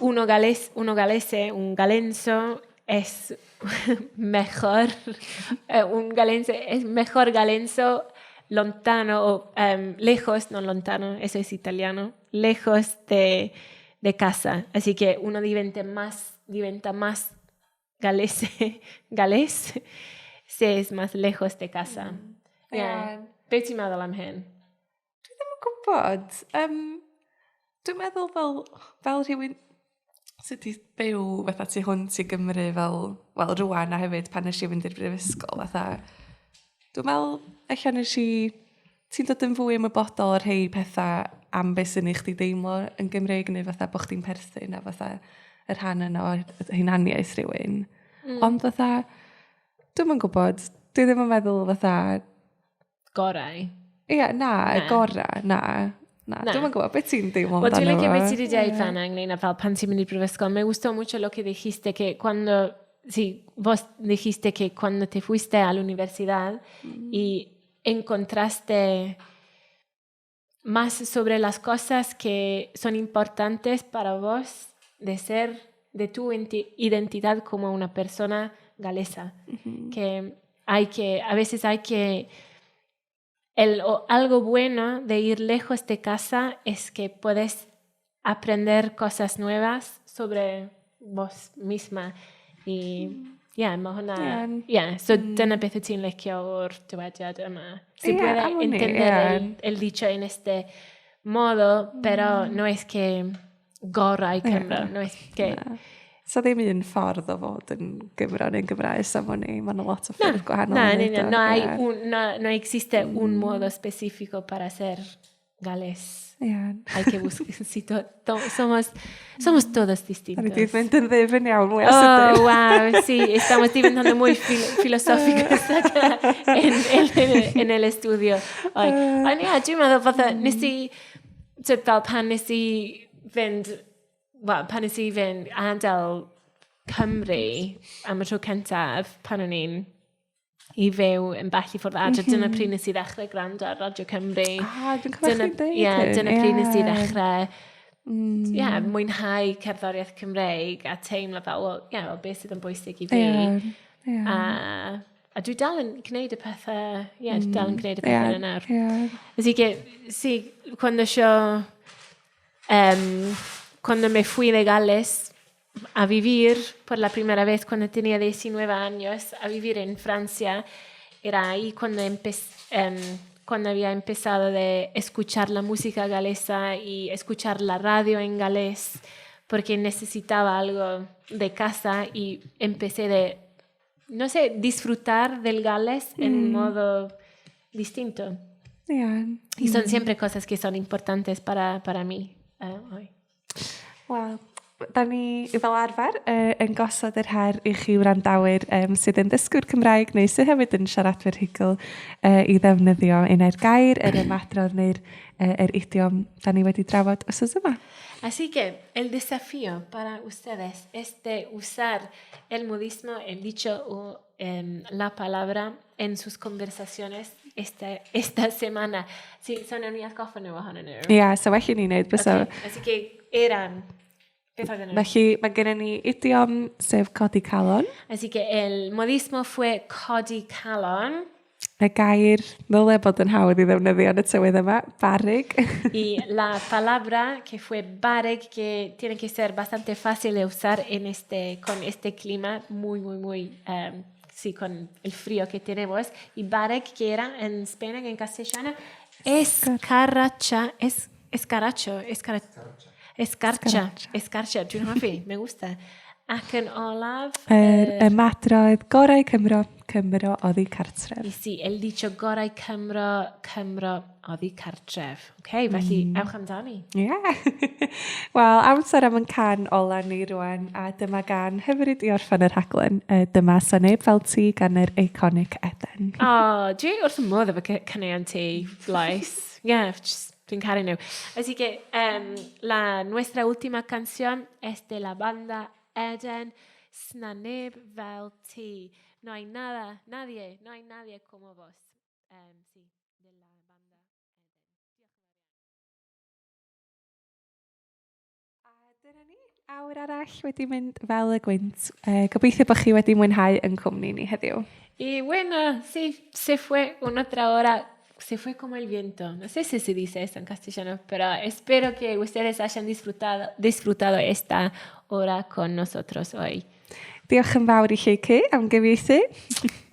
uno, gales, uno galese, un galenso es mejor, un galense es mejor galenso lontano o lejos, no lontano, eso es italiano, lejos de casa. Así que uno diventa más galese, galés si es más lejos de casa. Yeah. Be ti'n meddwl am hyn? Dwi ddim yn gwybod. Dwi'n meddwl fel rhywun sydd wedi byw fatha tu hwnt i Gymru fel, wel, rwan a hefyd pan nes i fynd i'r brifysgol, fatha, dwi'n meddwl, ella nes i, ti'n dod yn fwy ymwybodol o'r rhai pethau am beth sy'n ei chdi deimlo yn Gymreig neu fatha bod chdi'n perthyn a fatha y rhan yna o hunaniaeth rhywun. Ond fatha, dwi'm yn gwybod, dwi ddim yn meddwl fatha... Gorau? Ie, na, y gorau, na. Na, Na. Dwi'm yn gwybod beth ti'n deimlo Wel, dwi'n amdano licio fo. beth ti wedi dweud fanna ynglyn â fel pan ti'n mynd i'r brifysgol. Me gustó mucho lo que dijiste que cuando, sí, vos dijiste que cuando te fuiste a la universidad y encontraste más sobre las cosas que son importantes para vos de ser, de tu identidad como una persona galesa. Que a veces hay que, o algo bueno de ir lejos de casa es que puedes aprender cosas nuevas sobre vos misma. Y, yeah, mae hwnna. Yeah, so dyna beth wyt ti'n licio o'r dywediad yma. Se puede am wn i, entender el dicho en este modo, pero no es que gorau Cymro, no es que. Na. So ddim un ffordd o fod yn Gymro neu'n Gymraes am wn i. Mae'n lot o ffyrdd gwahanol. Na, i no, wneud no, o, no, hay ie. un, no, no existe un modo específico para ser galés. Hay que buscar, si to, to, somos todos distintos. Da ni wedi mynd yn ddyfn iawn mwy o Oh, sydyn. wow, sí, estamos diventando muy filosóficos acá en el estudio. Oi. Ond ie, dwi'n meddwl fatha, nes i, so fel pan nes i fynd, well, pan nes i fynd adael Cymru am y tro cyntaf, pan o'n i'n i fyw yn bell i ffwrdd adre, dyna pryd nes i ddechrau gwrando ar Radio Cymru. Ah, dwi'n cofio Dyna, chdi'n deud ie, hyn, dyna pryd nes i ddechrau mwynhau cerddoriaeth Cymreig a teimlo fel, well, yeah, well, beth sydd yn bwysig i fi. Ie, ie. A dwi dal yn gwneud y pethau, ie, yeah, dwi dal yn gwneud y pethau yna nawr. Así que, sí, cuando me fui de Gales a vivir por la primera vez cuando tenía 19 años, a vivir en Francia, era ahí cuando había empezado de escuchar la música galesa y escuchar la radio en galés, porque necesitaba algo de casa y empecé de, no sé, disfrutar del Gales en un modo distinto. Y son siempre cosas que son importantes para mí hoy. Wel, da ni fel arfer yn gosod yr her i chi wrandawyr um, sydd yn ddysgwyr Cymraeg neu sydd hefyd yn siaradwyr rhugl i ddefnyddio un ai'r gair, yr ymadrodd neu'r yr idiom da ni wedi drafod wythnos yma. Así que el desafío para ustedes es de usar el modismo, el dicho o la palabra en sus conversaciones esta, esta semana. Sí, so nawn ni atgoffa nhw ohonyn nhw. Ie, yeah, so well i ni wneud bysa. Okay. Así que eran... Beth oedden nhw? Felly mae gennym ni idiom sef codi calon. Así que el modismo fue codi calon. Y gair ddyle bod yn hawdd i ddefnyddio yn y tywydd yma, barrug. Y la palabra que fue barrug, que tiene que ser bastante fácil de usar en este, con este clima muy, muy, muy, sí, con el frío que tenemos. Y barrug, que era en España, en castellano, escarracha, es, escaracho, escarcha, escarcha, escarcha, dwi'n hoffi, me gusta. Ac yn olaf... Yr ymadrodd gorau Cymro, Cymro oddi cartref. Y sí, el dicho gorau Cymro, Cymro oddi cartref. Okay, felly ewch amdani. Ie. Yeah. Wel, amser am yn can ola ni rwan, a dyma gan hyfryd i orffen y rhaglen. Dyma Sa Neb Fel Ti gan yr iconic Eden. O, oh, dwi wrth y modd efo caneuon ti, Lois. Yeah, just, dwi'n caru nhw. Así que la, nuestra última canción es de la banda Eden, Sna Neb Fel Ti. No hay nada, nadie, no hay nadie como vos. Sí, de la banda Eden. A dyna ni, awr arall wedi mynd fel y gwynt. Gobeithio bod chi wedi mwynhau yn cwmni ni heddiw. Y bueno, sí, se fue una otra hora, se fue como el viento. No sé si se dice eso en castellano, pero espero que ustedes hayan disfrutado esta hora con nosotros hoy. Diolch yn fawr i Lleucu am gyfieithu.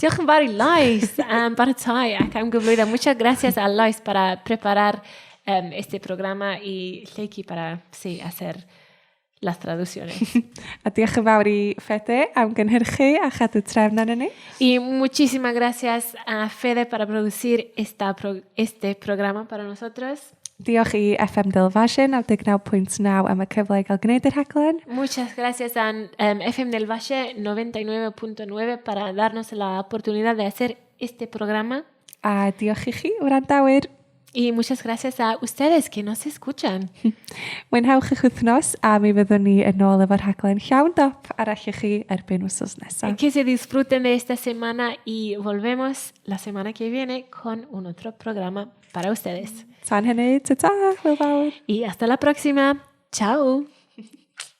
Diolch yn fawr i Lois am baratoi ac am gyflwyno. Muchas gracias a Lois para preparar este programa y Lleucu para, sí, hacer las traducciones. A diolch yn fawr i Fede am gynhyrchu a chadw trefn arnon ni. Y muchísimas gracias a Fede para producir este programa para nosotros. Diolch i FM Del Valle 99.9 am y cyfle i gael gwneud y rhaglen. Muchas gracias a FM del Valle 99.9 para darnos la oportunidad de hacer este programa. A diolch i chi, wrandawyr. Y muchas gracias a ustedes que nos escuchan. Mwynhewch eich wythnos a mi fyddwn ni yn ôl efo'r rhaglen llawn dop arall i chi erbyn wythnos nesaf. Que se disfruten de esta semana y volvemos la semana que viene con un otro programa para ustedes. Tan hynny, ta-ta, hwyl fawr. Y hasta la próxima. Chao.